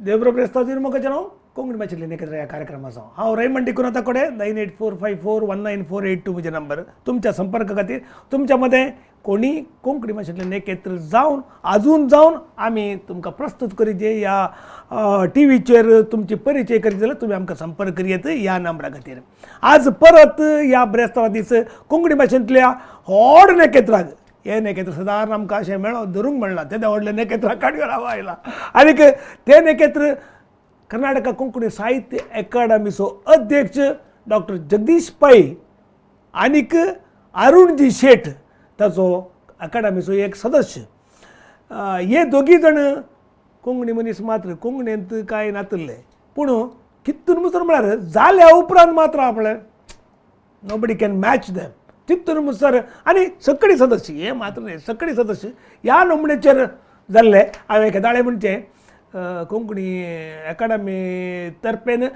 देवब्रो ब्रेस्ताव मुखाचें हांव कोंकणी भाशेंतल्यान एकत्र ह्या कार्यक्रमाचो हांव रैमंड डिकुनाथा कोडे. 9845419482 म्हजें नंबर तुमच्या संपर्का खातीर. तुमच्या मदें कोणी कोंकणी भाशेंतल्यान एकत्र जावन आजून जावन आमी तुमकां प्रस्तूत करीत ह्या टी व्हीचेर तुमची परिचय करीत जाल्यार तुमी आमकां संपर्क करयेत ह्या नंबरा खातीर. आज परत ह्या ब्रेस्तावा दीस कोंकणी भाशेंतल्या व्हड नेकेत्राक, हे नेकेत्र सदां आमकां अशें मेळो धरूंक मेळना, तेन्ना व्हडलें नेकेत्रां काडयो हांव आयला. आनीक ते नेकेत्र कर्नाटका कोंकणी साहित्य अकादमीचो अध्यक्ष डॉक्टर जगदीश पै आनीक अरुणजी शेठ ताचो अकादमीचो एक सदस्य. हे दोगी जाण कोंकणी मनीस मात्र कोंकणींत कांय नातिल्ले, पूण कितून मुसर म्हळ्यार जाल्या उपरांत मात्र आपलें नोबडी can match them तितून मुसर. आनी सगळी सदस्य हे मात्र न्हय, सगळी सदस्य ह्या नोंदणीचेर जाल्ले. हांवें केदाळे म्हणचें कोंकणी अकादमी तर्फेन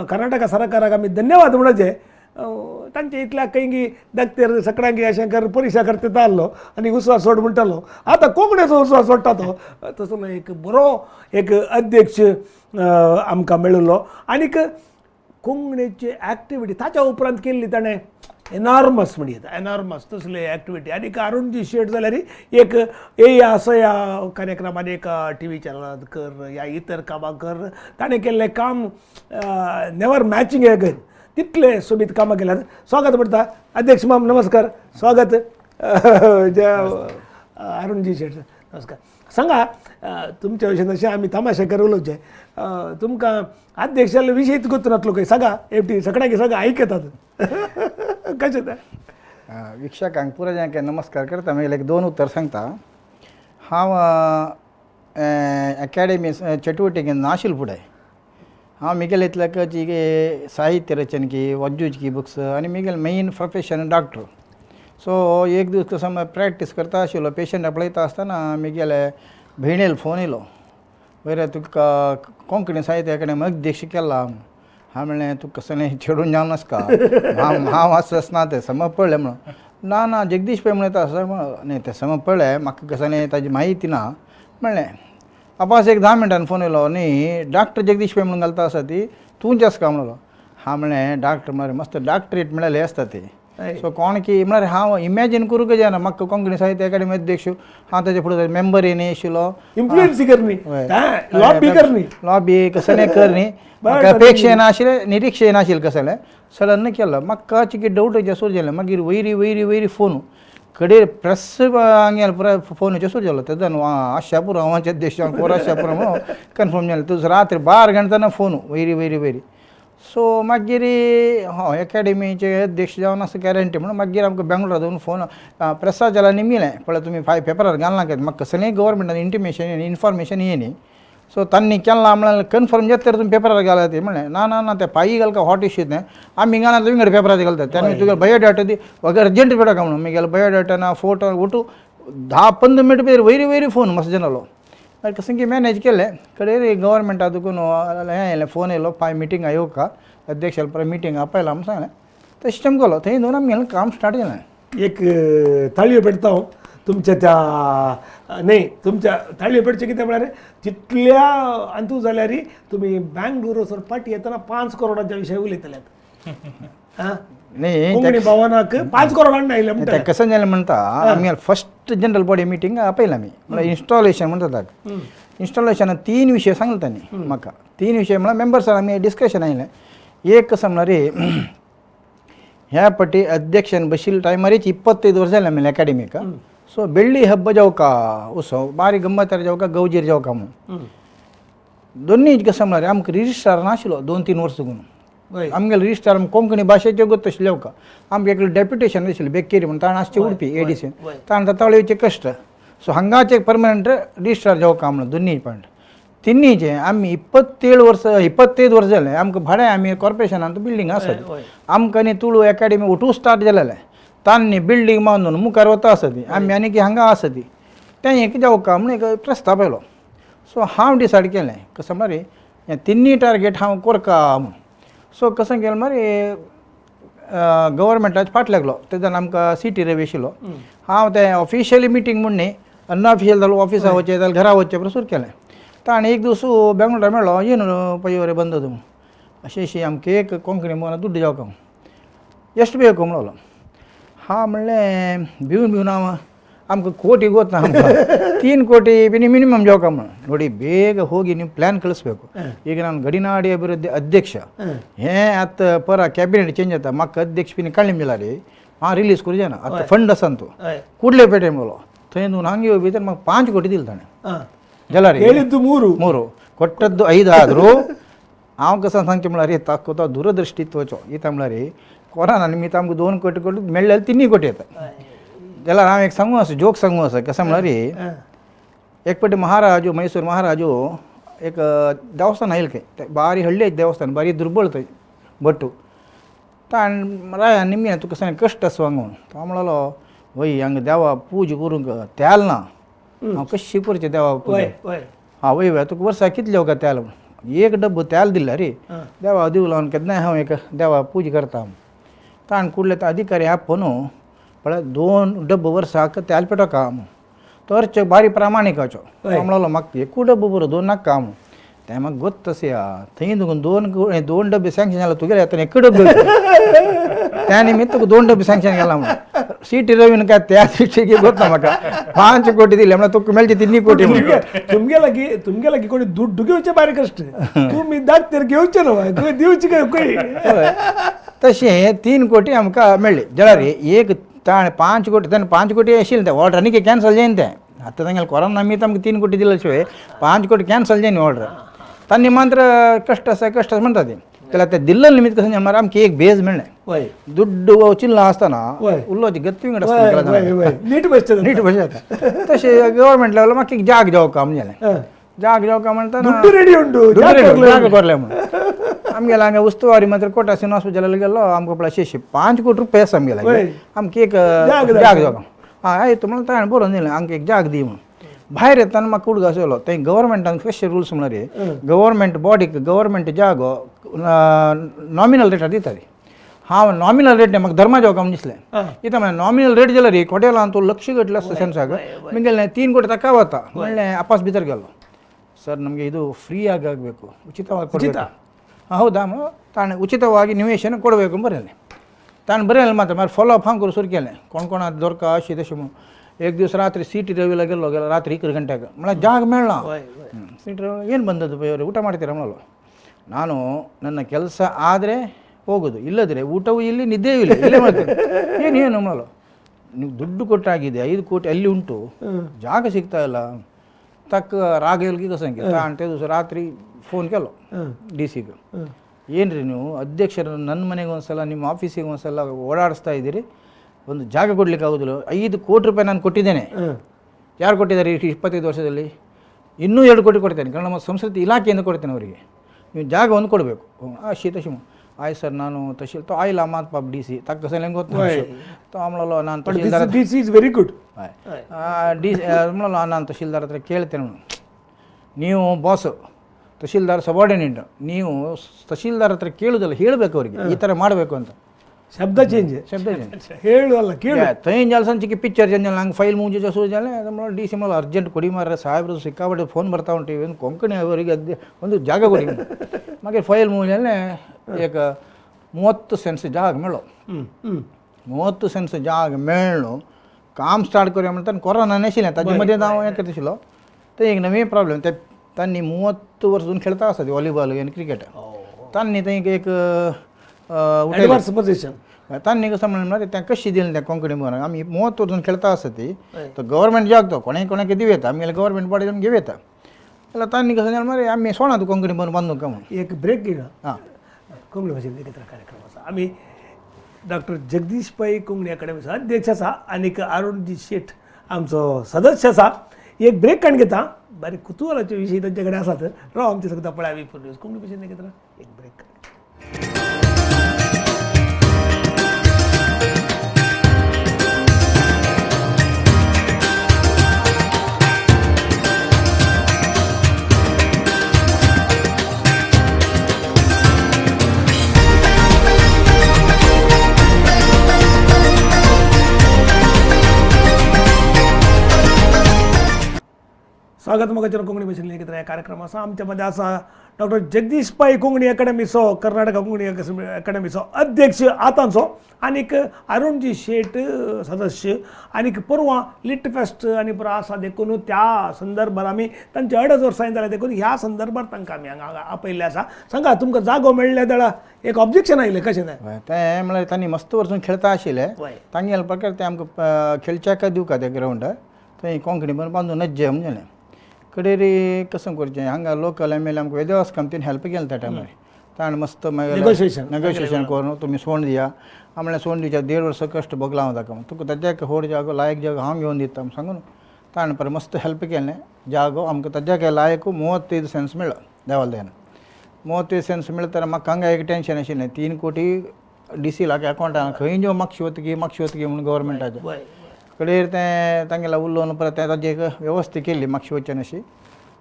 कर्नाटका सरकाराक आमी धन्यवाद म्हणचे. तांचे इतल्या खंय दक्तेर सगळ्यांक अशें कर परिक्षा करता आहलो आनी उस्वास सोड म्हणटालो, आतां कोंकणीचो उस्वास सोडटा तो. तसलो एक बरो एक अध्यक्ष आमकां मेळिल्लो. आनीक कोंकणीची एक्टिविटी ताच्या उपरांत केल्ली ताणें एनॉर्मस म्हणयेता, एनॉर्मस तसली एक्टिविटी. आनीक अरुणजी शेठ जाल्यार एक ए असो ह्या कार्यक्रमान एक टी व्ही चॅनलांत कर या इतर कामां कर, ताणें केल्लें काम नेवर मॅचिंग अगेन, तितलें सोबीत कामां केल्यात. स्वागत म्हणटा अध्यक्ष माम, नमस्कार, स्वागत अरुणजी शेठ, नमस्कार. सांगा तुमच्या विशयी अशें आमी तमाशे कर उलोवचें, तुमकां अध्यक्षाले विशयीच गोत्त नातलो खंय, सांगा एकटी सगळ्यांक सगळें आयकतात कशें तें. वीक्षकांक पुराय नमस्कार करता. मागीर एक दोन उतर सांगता. हांव अकॅडमी चटुवटिकेन नाशिल्लो फुडें हांव मिगेले इतल्याक साहित्य रचन की वज्जूज की बुक्स आनी मिगेले मेन प्रोफेशन डॉक्टर. सो एक दीस कसो प्रॅक्टीस करता आशिल्लो, पेशंट पळयता आसतना मिगेले भयणील फोन येयलो, बरें तुका कोंकणी साहित्य अकादमी अध्यक्ष केला. हांव म्हणलें तुका कसलें चेडून जावन आसका, हांव हांव आसना आसना तें समज पळ्ळें म्हणून. ना ना जगदीश पै म्हणटा आसा न्ही तें समज पळ्ळें, म्हाका कसलें ताजी म्हायती ना म्हणलें. अपास एक 10 मिनटान फोन येयलो, न्ही डॉक्टर जगदीश पै म्हणून घालता आसा ती तूंच आसका म्हणलो. हांव म्हणलें डॉक्टर म्हळ्यार मस्त डॉक्टरेट मेळ्ळें आसता ती. सो कोण की म्हळ्यार हांव इमॅजीन करूंक जायना म्हाका कोंकणी साहित्य अकादमी अध्यक्ष हांव ताजे फुडें मेंबर न्ही आशिल्लो, इन्फ्लुएन्स करणी, लॉबी करणी, लॉबी कसलें करणी, म्हाका अपेक्षा नाशिल्लें, निरीक्षण नाशिल्लें, कसलें सडन केलो. म्हाका चिकी डावट सुरू जालें. मागीर वयरी वयरी वयरी फोन कडेर प्रेस हांगे पुराय फोनाचेर सुरू जालो. तेन्ना आशापुर हांवाचे अध्यक्ष कोर आशापुर म्हणून कन्फर्म जालें. तुज रात्री 12 घंटाना फोन वयरी वयरी वयरी. सो मागीर हय अकॅडमीचे अध्यक्ष जावन आसा गॅरंटी म्हणून मागीर आमकां बेंगलोरा दोन फोन प्रेसा जाल्यार मेळ्ळें पळय तुमी फाय पेपरार घालना कितें, म्हाका कसलेंय गव्हर्मेंटान इंटिमेशन इन्फॉर्मेशन ये न्ही. सो तांणी केन्ना म्हणल्यार कन्फर्म जाता तर तुमी पेपरार घाला ते म्हणलें. ना ना ना ते पायी घालका हॉट इश्यू तें आमी घालना तुमी पेपरार घालता तेन्ना तुगे बायोडाटा दी अर्जंट पेडा म्हणून मागीर बायोडाटा ना फोटो ओटू 10-15 मिनट भितर वयरी वयरी फोन मस्त जालो. मागीर कसं की मॅनेज केलें. कडेर गव्हर्मेंटा दुकून हें येयलें फोन येयलो, फाय मिटींग येवका अध्यक्ष परत मिटींग आपयला म्हणून सांगलें. तशें चमकलो थंय दोन आमी काम स्टार्ट केलें. एक ताळयो पेटता हांव तुमच्या त्या न्ही तुमच्या ताळयो पेटचें कितें म्हळ्यार तितल्या अंतू जाल्यार तुमी बँगलोर वचून फाटी येतना 5 करोडाच्या विशय उलयतल्यात. आं न्ही कोंकणी भवनाक 5 करोडांनी आयले म्हणटा. तें कशें जालें म्हणटा, आमी फर्स्ट जनरल बॉडी मिटींग आपयला आमी, म्हळ्यार इन्स्टॉलेशन म्हणटा ताका. इन्स्टॉलेशनान 3 विशय सांगले तांणी म्हाका. 3 विशय म्हळ्यार मेंबर्सान आमी डिस्कशन आयलें. एक कसं म्हळ्यार ह्या पटी अध्यक्षान बशिल्ले टायमारीच 25 वर्स जालें आमी अकॅडमीक. सो बेळ्ळी हब्ब जावका उत्सव बारी गम्मतार जावका गवजेर जावका म्हणून दोन्ही कसं म्हळ्यार आमकां रिजिस्ट्रार नाशिल्लो 2-3 वर्स लागून. आमगेले रिजिस्ट्रार कोंकणी भाशेच्यो गोत आशिल्ले का आमकां एकलें डेप्युटेशन आशिल्लें बेक्केरी म्हणून ताणें आसचें उडपी एडीसीन ताणें तावळे येवचें कश्ट. सो हांगाचे परमनंट रिजिस्ट्रार जावका म्हणून दोन्ही पॉयंट तिन्हीचे आमी 27 वर्स 25 वर्स जालें आमकां भाडें आमी कॉर्पोरेशनान बिल्डींग आसा आमकां न्ही तुळू अकॅडमी ओटू स्टार्ट जालेलें तांणी बिल्डींग बांदून मुखार वता आसा ती आमी आनी हांगा आसा ती तें एक जावका म्हणून एक प्रस्ताव आयलो. सो हांव डिसायड केलें कसं मरे हें तिन्ही टार्गेट हांव कोरका म्हणून. सो कसं केलें मरे गव्हर्मेंटाचे फाट लागलो तेन्ना आमकां सिटी रवी आशिल्लो. हांव तें ऑफिशियली मिटींग म्हूण न्ही अनऑफिशियल जाल्यार ऑफिसा वचचें जाल्यार घरा वचचें परसूर केलें. ताणें एक दिवस बेंगळूरा मेळ्ळो ಏನು ಪೈಯವರೇ ಬಂದದ್ದು ಅಶೇಷಿ आमकां एक कोंकणी मोना दुड्ಡು जावಕ ಎಷ್ಟು ಬೇಕು म्हणलो हा म्हणलें भिवन भिवन हांव आमकां ಕೋಟಿ ಗೊತ್ತ ಆಮಕಾं 3 ಕೋಟಿ ಮಿನಿಮಮ್ ಜಾವಕ ನೋಡಿ ಬೇಗ ಹೋಗಿ ನೀವು ಪ್ಲ್ಯಾನ್ ಕಳಿಸ್ಬೇಕು. ಈಗ ನಾನು ಗಡಿನಾಡಿ ಅಭಿವೃದ್ಧಿ ಅಧ್ಯಕ್ಷ हे आतां ಪರ ಕ್ಯಾಬಿನೆಟ್ ಚೇಂಜ್ ಆತ म्हाका अध्यक्ष बीन काडली मिला रे हांव रिलीज करूं जायना आतां फंड आसा न्हू कुडले पेटे म्हणलो थंय न्हू हांगा येवपी तर म्हाका 5 ಕೋಟಿ दिले ताणें जाल्यार ಹೇಳಿದ್ದು 3 3 ಕೊಟ್ಟದ್ದು 5 ಆದರೂ हांव कसं सांगचें म्हळ्यार रे ताको दूरदृष्टित्वाचो इता म्हळ्यार कोरोना निमित्त आमकां 2 कोटी कोटी मेळ्ळे 3 कोटी येता. जाल्यार हांव एक सांगू आसा जोक सांगू आसा कसं म्हळ्यार एक पटी महाराजो मैसूर महाराजो एक देवस्थान आयल खंय बारी हळ्ळी देवस्थान बारी दुर्बळ थंय भट्टू ताण राया निमगे तुका सांग कश्ट आसा हांगा म्हणून तो म्हणलो वय हांगा देवा पूज करूंक तेल ना हांव कशी करचें देवा पूज हां वय वय तुका वर्सा कितले वखद तेल एक डब्बो तेल दिला रे देवा दिव लावन केन्नाय हांव एक देवा पूज करता ताण कुडले ते अधिकारी आपोवन पळय 2 डब्बो वर्साक तेल पेटोवका म्हणून तो अर्चक बारी प्रामाणिकाचो म्हणलो म्हाका एकू डब्बो बरो 2 नाका म्हणून तें म्हाका गोत्त तशें थंय तुका 2 डब्बे सँक्शन जाला तुगेले आतां एक डब्बे त्या निमित्त तुका 2 डब्बे सँक्शन केला म्हणून सीटी रवीन काय त्या दृष्टीक गोत्ता म्हाका 5 कोटी दिले म्हणल्यार तुका मेळचे 3 कोटी तुमगे लागी तुमगे लागी कोणी दुड्डू घेवचे बारीक कश्ट तुमी दाखतर घेवचे न्हू दिवचे काय तशें 3 कोटी आमकां मेळ्ळे जाल्यार एक ताणें 5 कोटी ताणें 5 कोटी आशिल्लें तें ऑर्डर आनी कॅन्सल जायना तें आतां तांगेलें कोरोना निमित्त आमकां 3 कोटी दिले शिवाय 5 कोटी कॅन्सल जायना ऑर्डर तांणी मात्र कश्ट आसा कश्ट आसा म्हणटा ती जाल्यार ते दिल्ले निमित्त कसं म्हणल्यार आमकां एक बेज मेळ्ळें दुड्डू चिल्ला आसतना उलोवची गत्ती विंगड आसता नीट बसता नीट बसता तशें गव्हर्मेंट लेवल म्हाका एक जाग जावका म्हणजें जाग जावका म्हणटा दुड्डू रेडी उंडू जाग कोरले म्हणून आमगेले हांगा उस्तवारी मात्र कोटा सिन हॉस्पिटलाक गेल्लो आमकां पळय अशें 5 कोटी रुपया आसा आमगेले आमकां एक जाग जावका आं आयत म्हणून ताणें बरोवन दिलें आमकां एक जाग दी म्हणून भायर येतना म्हाका उडगास येयलो थंय गव्हर्मेंटान कशे रुल्स म्हणल्यार गव्हर्मेंट बॉडीक गव्हर्मेंट जागो नॉमिनल रेटार दिताली हांव नॉमिनल रेट म्हाका धर्मा जावका म्हणून दिसलें कित्याक म्हळ्यार नॉमिनल रेट जाल्यार हॉटेलान तूं लक्ष घटलें आसता सेन्साक मुगेलें 3 कोटी ताका वता म्हणलें आपास भितर गेलो ಸರ್ ನಮಗೆ ಇದು ಫ್ರೀಯಾಗಿ ಆಗಬೇಕು ಉಚಿತವಾಗಿ ಕೊಡಬೇಕು ಹೌದಾ ತಾನು ಉಚಿತವಾಗಿ ನಿವೇಶನ ಕೊಡಬೇಕು ಬರೆಯಲ್ಲ ತಾನು ಬರೆಯಲ್ಲ ಮಾತ್ರ ಮಾರೆ ಫಾಲೋ ಅಪ್ ಹಾಂಗೆ ಸುರ್ಕೆಲ್ಲ ಕೊಣ್ಕೊಣ ದೊರಕ ಆಶಿ ದಶ एक दिवस ರಾತ್ರಿ ಸಿ ಟಿ ರವಿಲ ಗೆಲ್ಲೋ ಗೆಲ್ಲ ರಾತ್ರಿ 1 ಗಂಟೆಗೆ ಮಳೆ ಜಾಗ ಮೇಳ ಸಿ ಟಿ ರವಿ ಏನು ಬಂದದ್ದು ಬೈಯವ್ರೆ ಊಟ ಮಾಡ್ತೀರ ಮಳಲು ನಾನು ನನ್ನ ಕೆಲಸ ಆದರೆ ಹೋಗೋದು ಇಲ್ಲದ್ರೆ ಊಟವೂ ಇಲ್ಲಿ ನಿದ್ದೆಯೂ ಇಲ್ಲ ಇಲ್ಲೇ ಮಾಡ್ತೀನಿ ಏನು ಏನು ಮಳಲು ನೀವು ದುಡ್ಡು ಕೊಟ್ಟಾಗಿದೆ 5 ಕೋಟಿ ಅಲ್ಲಿ ಉಂಟು ಜಾಗ ಸಿಗ್ತಾ ಇಲ್ಲ ತಕ್ಕ ರಾಗ ಎಲ್ಗಿ ಸಂಖ್ಯೆ ತಾಂಟೆ ದಿವಸ ರಾತ್ರಿ ಫೋನ್ ಕೇಳೋ ಡಿ ಸಿಗೆ ಏನು ರೀ ನೀವು ಅಧ್ಯಕ್ಷರು ನನ್ನ ಮನೆಗೆ ಒಂದು ಸಲ ನಿಮ್ಮ ಆಫೀಸಿಗೆ ಒಂದು ಸಲ ಓಡಾಡಿಸ್ತಾ ಇದ್ದೀರಿ ಒಂದು ಜಾಗ ಕೊಡಲಿಕ್ಕೆ ಆಗೋದಿಲ್ಲ 5 ಕೋಟಿ ರೂಪಾಯಿ ನಾನು ಕೊಟ್ಟಿದ್ದೇನೆ ಯಾರು ಕೊಟ್ಟಿದ್ದಾರೆ 25 ವರ್ಷದಲ್ಲಿ ಇನ್ನೂ 2 ಕೋಟಿ ಕೊಡ್ತೇನೆ ಕನ್ನಡ ಮತ್ತು ಸಂಸ್ಕೃತಿ ಇಲಾಖೆಯಿಂದ ಕೊಡ್ತೇನೆ ಅವರಿಗೆ ನೀವು ಜಾಗ ಒಂದು ಕೊಡಬೇಕು ಆ ಶೀತ ಶಿವ ಆಯ್ತು ಸರ್ ನಾನು ತಹಶೀಲ್ ತೋ ಆಯಿಲ್ಲ ಮಾತು ಪಾಪ ಡಿ ಸಿ ತಕ್ಕ ಸಲ ಹೆಂಗೆ ಗೊತ್ತು ಆಮೇಲೆ ನಾನು tahsildar D C is very good D C ಆಮೇಲೆ ನಾನು ತಹಶೀಲ್ದಾರ್ ಹತ್ರ ಕೇಳ್ತೇನೆ ನೀವು ಬಾಸು ತಹಶೀಲ್ದಾರ್ ಸಬಾರ್ಡಿನೇಟ್ ನೀವು ತಹಶೀಲ್ದಾರ್ ಹತ್ರ ಕೇಳೋದಲ್ಲ ಹೇಳಬೇಕು ಅವರಿಗೆ ಈ ಥರ ಮಾಡಬೇಕು ಅಂತ ಶಬ್ದ ಚೇಂಜ್ ಶಬ್ದ ಚೇಂಜ್ ಹೇಳು ಅಲ್ಲ ಕೇಳು ತೈನ್ ಜಾಲ ಸಂಚಿಕೆ ಪಿಕ್ಚರ್ ಚೇಂಜ್ ಅಲ್ಲ ಹಂಗೆ ಫೈಲ್ ಮುಂಜೆ ಜಸು ಜಾಲೆ ಡಿ ಸಿ ಮೇಲೆ ಅರ್ಜೆಂಟ್ ಕೊಡಿ ಮಾರ್ರೆ ಸಾಹೇಬ್ರು ಸಿಕ್ಕಾಪಟ್ಟೆ ಫೋನ್ ಬರ್ತಾ ಉಂಟು ಒಂದು ಕೊಂಕಣಿ ಅವರಿಗೆ ಅದೇ ಒಂದು ಜಾಗ ಕೊಡಿ ಮಗೆ ಫೈಲ್ ಮುಂಜಾನೆ ಏಕ 30 ಸೆನ್ಸ್ ಜಾಗ ಮೇಳು 30 ಸೆನ್ಸ್ ಜಾಗ ಮೇಳು काम स्टार्ट करूया म्हणटा कोरोना नाशिल्लें ताजे मदें हांव हें करताशिल्लो ते एक नवी प्रॉब्लेम ते तांणी 30 वर्स खेळता आसा वॉलीबॉल आनी क्रिकेट तांणी थंय एक एडवान्स पोझिशन तांणी कसं म्हणल्यार तें कशी दिलें तें कोंकणी बरोबर आमी 30 वर्सां खेळता आसा ती तो गव्हर्मेंट जाग तो कोणें कोणाक दिवं येता आमगेले गव्हर्मेंट बॉडी आमी घेवं येता जाल्यार तांणी कसं जालें मरे आमी सोडा तूं कोंकणी बरोबर बांदूंक काय म्हणून एक ब्रेक घेवया हां कोंकणी भाशेन एकत्र कार्यक्रम आसा आमी डॉक्टर जगदीश पै कोंकणी अकादमीचो अध्यक्ष आसा आनीक अरुणजी शेठ आमचो सदस्य आसा एक ब्रेक काडून घेता बारीक कुतुहलाचे विशय तांचे कडेन आसात राव आमचे सगळं पळय आमी न्यूज कोंकणी भाशेन एकत्र एक ब्रेक. स्वागत मोगाचेर कोंकणी भाशेन लेगीत ह्या कार्यक्रम आसा. आमच्या मदें आसा डॉक्टर जगदीश पाय कोंकणी अकाडमीचो, कर्नाटक कोंकणी अकाडमीचो अध्यक्ष आतांचो, आनीक अरुणजी शेट सदस्य, आनीक परवां लिट फेस्ट आनी पुरो आसा देखून त्या संदर्भार आमी तांचे 2.5 वर्सां जालें देखून ह्या संदर्भार तांकां आमी हांगा आपयल्लें आसा. सांगा, तुमकां जागो मेळ्ळ्या जाल्यार एक ऑब्जेक्शन आयलें कशें तें? तें म्हळ्यार तांणी मस्त वर्सून खेळता आशिल्लें, तांगेले प्रकार तें आमकां खेळच्याक दिवका तें ग्रावंड थंय कोंकणी पण बांदून नज्जे म्हणलें. कडेरी कसं करचें हांगा लोकल एम एल आमकां वेदवास कामतीन हेल्प केलें त्या टायमार. ताणें मस्त मागीर नेगोशिएशन करून तुमी सोंड दिया म्हणल्यार सोंड दिवच्या 1.5 वर्सां कश्ट भोगला हांव ताका, तुका ताज्याक होड जागो लायक जागो हांव घेवन दिता म्हूण सांगून ताणें परत मस्त हेल्प केलें. जागो आमकां ताज्याक लायक 35 सेंट्स मेळ्ळो देवालयान. 35 सेंट्स मेळटा म्हाका हांगा एक टेंशन आशिल्लें, 3 कोटी डी सी लाख अकावंटान खंय जो मागशी वतकी मागशी वतकी म्हणून गव्हर्मेंटाचें कडेर तें तांगेलें उलोवन परत तें ताजी एक वेवस्था केली मागशी वचन अशी.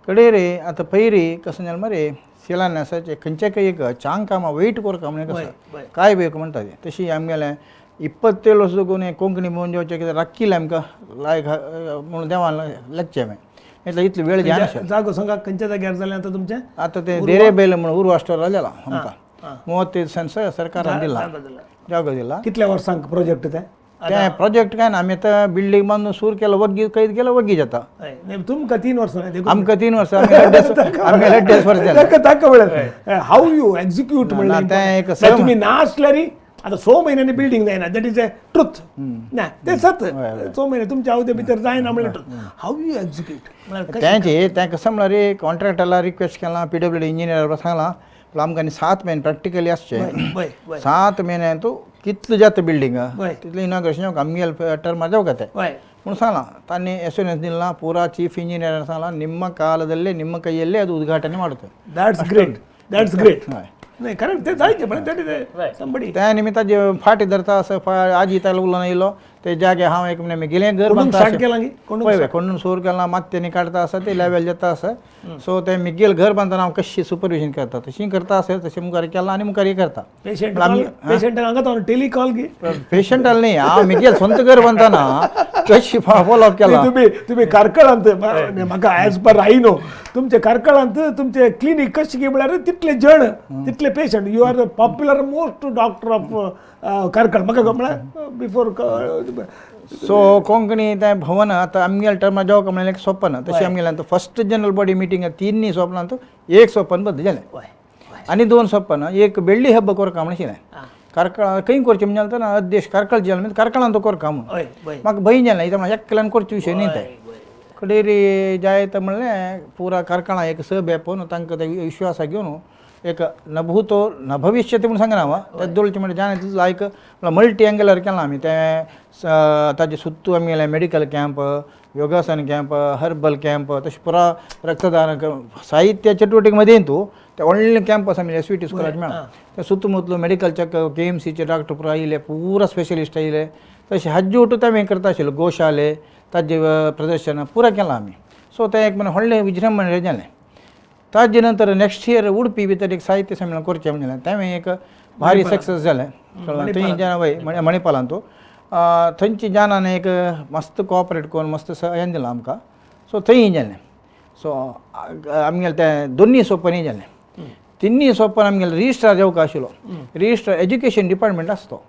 कडेर आतां पयरी कसं जालें मरे शिलान्यासाचें खंयच्या एक चांग कामां वेट करका म्हणून कसं काय बेक म्हणटा तें तशी आमगेलें 27 वर्सां कोण कोंकणी म्हणून जेवचें कितें राखिल्लें आमकां लायक म्हणून देवान लेखचें हांवें इतलो इतलो वेळ जायना. जागो सांगा खंयच्या जाग्यार जालें आतां तुमचें? आतां तें देरे बेल म्हणून उर्वा स्टोरार जालां आमकां. 35 सेंट्स सरकारान दिला जागो दिला. कितल्या वर्सांक प्रोजेक्ट तें? तें प्रोजेक्ट काय ना, आमी आतां बिल्डींग बांदून सूर केलो वग्गी कैद केलो वग्गी जाता. तुमकां 3 वर्सां? आमकां 3 वर्सां, आमगे 2.5 वर्सां जालें. ताका म्हळ्यार how you execute म्हणल्यार तें एक तुमी ना आसल्यार आतां 6 म्हयन्यांनी बिल्डींग जायना, that is a truth ना, तें सत. 6 म्हयने तुमच्या अवधे भितर जायना म्हणल्यार ट्रूथ. How you execute तेंचे तें कसं म्हणल्यार कॉन्ट्रॅक्टरा रिक्वेस्ट केलां, पी डब्ल्यू डी इंजिनियरा सांगलां आमकां आनी 7 म्हयने प्रॅक्टिकली आसचें. 7 म्हयन्यान तूं कितलें जाता बिल्डींग तितलें इनॉग्रेशन जावंक आमगेले टर्मार जावंक तें म्हणून सांगलां. तांणी एश्योरन्स दिला, पुरा चीफ इंजिनियरान सांगलां निम्म कालदल्ले निम्म ಕೈಯಲ್ಲೇ ಅದು ಉದ್ಘಾಟನೆ ಮಾಡುತ್ತೆ. That's great, that's great. नाही कारण ते जायचे पण संबडी त्या निमित्ता जे फाटी धरता असं आजी ताला उलोवन येयलो ते जागे हांव एक म्हणे गेलें घर स्टार्ट केलां पळय कोंडून सूर केलां मात्यांनी काडता आसा ते लेवल जाता आसा. सो ते मिगेल घर बांदतना हांव कशी सुपरविजन करता तशी करता असेल तशें मुखार केलां आनी मुखार करता. पेशंट पेशंट हांगा टेलिकॉल की पेशंट न्ही हांव मिगेल स्वंत घर बांदतना कशी फॉलोअप केला. तुम्ही तुम्ही कार्कळांत म्हाका एज पर I know तुमचे कार्कळांत तुमचे क्लिनीक कशी की म्हळ्यार तितले जण तितले patient, you are the popular most doctor of Karkala म्हाका म्हळ्यार बिफोर. सो कोंकणी तें भवन आतां आमगेल्या टर्मार जावंक म्हणल्यार एक सोपन तशें आमगेलें आतां फर्स्ट जनरल बॉडी मिटींग 3 सोपनां एक सोपन बद्द जालें आनी 2 सोपन एक बेळ्ळी हब्ब कोरका म्हणून आशिल्लें. कार्कळ खंय करचें म्हणजे जालें अध्यक्ष कार्कळ जालें म्हणजे कार्कळान तो कोरका म्हणून म्हाका भंय जालें इत्याक म्हणल्यार एकल्यान करचे विशय न्ही तें. कडेरी जायत म्हणलें पुरा कार्कळा एक सभे पळोवन तांकां ते विश्वासा घेवन एक न भूतो न भविष्यति म्हणून सांगना हांव तें दोळचें म्हणल्यार जाणें तितलो लायक मल्टी एंगलार केलां आमी तें ताजे सुत्तू आमी केलें मेडिकल कॅम्प, योगासन कॅम्प, हर्बल कॅम्प, तशें पुरा रक्तदान साहित्य चटुवटीक मदें तूं ते व्हडलें कॅम्प आसा आमी एस वी टी स्कुलाचें मेळ्ळा ते सुत्तुमुतलो मेडिकल के एम सीचे डॉक्टर पुरा आयले, पुरा स्पेशलिस्ट आयले. तशें हाज्जे उठून आमी करता आशिल्लो गोशाले ताजे प्रदर्शन पुरा केलां आमी. सो तें एक म्हणल्यार व्हडलें विजृंभण जालें. ताजे नंतर नेक्स्ट इयर उडपी भितर एक साहित्य संमेलन करचें म्हणलें तें एक भारी सक्सेस जालें. थंय जाणां वय मणिपालान तूं थंयची जाणान एक मस्त कॉपरेट करून मस्त हें दिलां आमकां. सो थंय जालें. सो आमगेलें तें दोन्ही सोपनूय जालें. तिन्ही सोपन आमगेलें रिजिस्ट्रार येवका आशिल्लो, रिजिस्ट्रार एज्युकेशन डिपार्टमेंट आसतो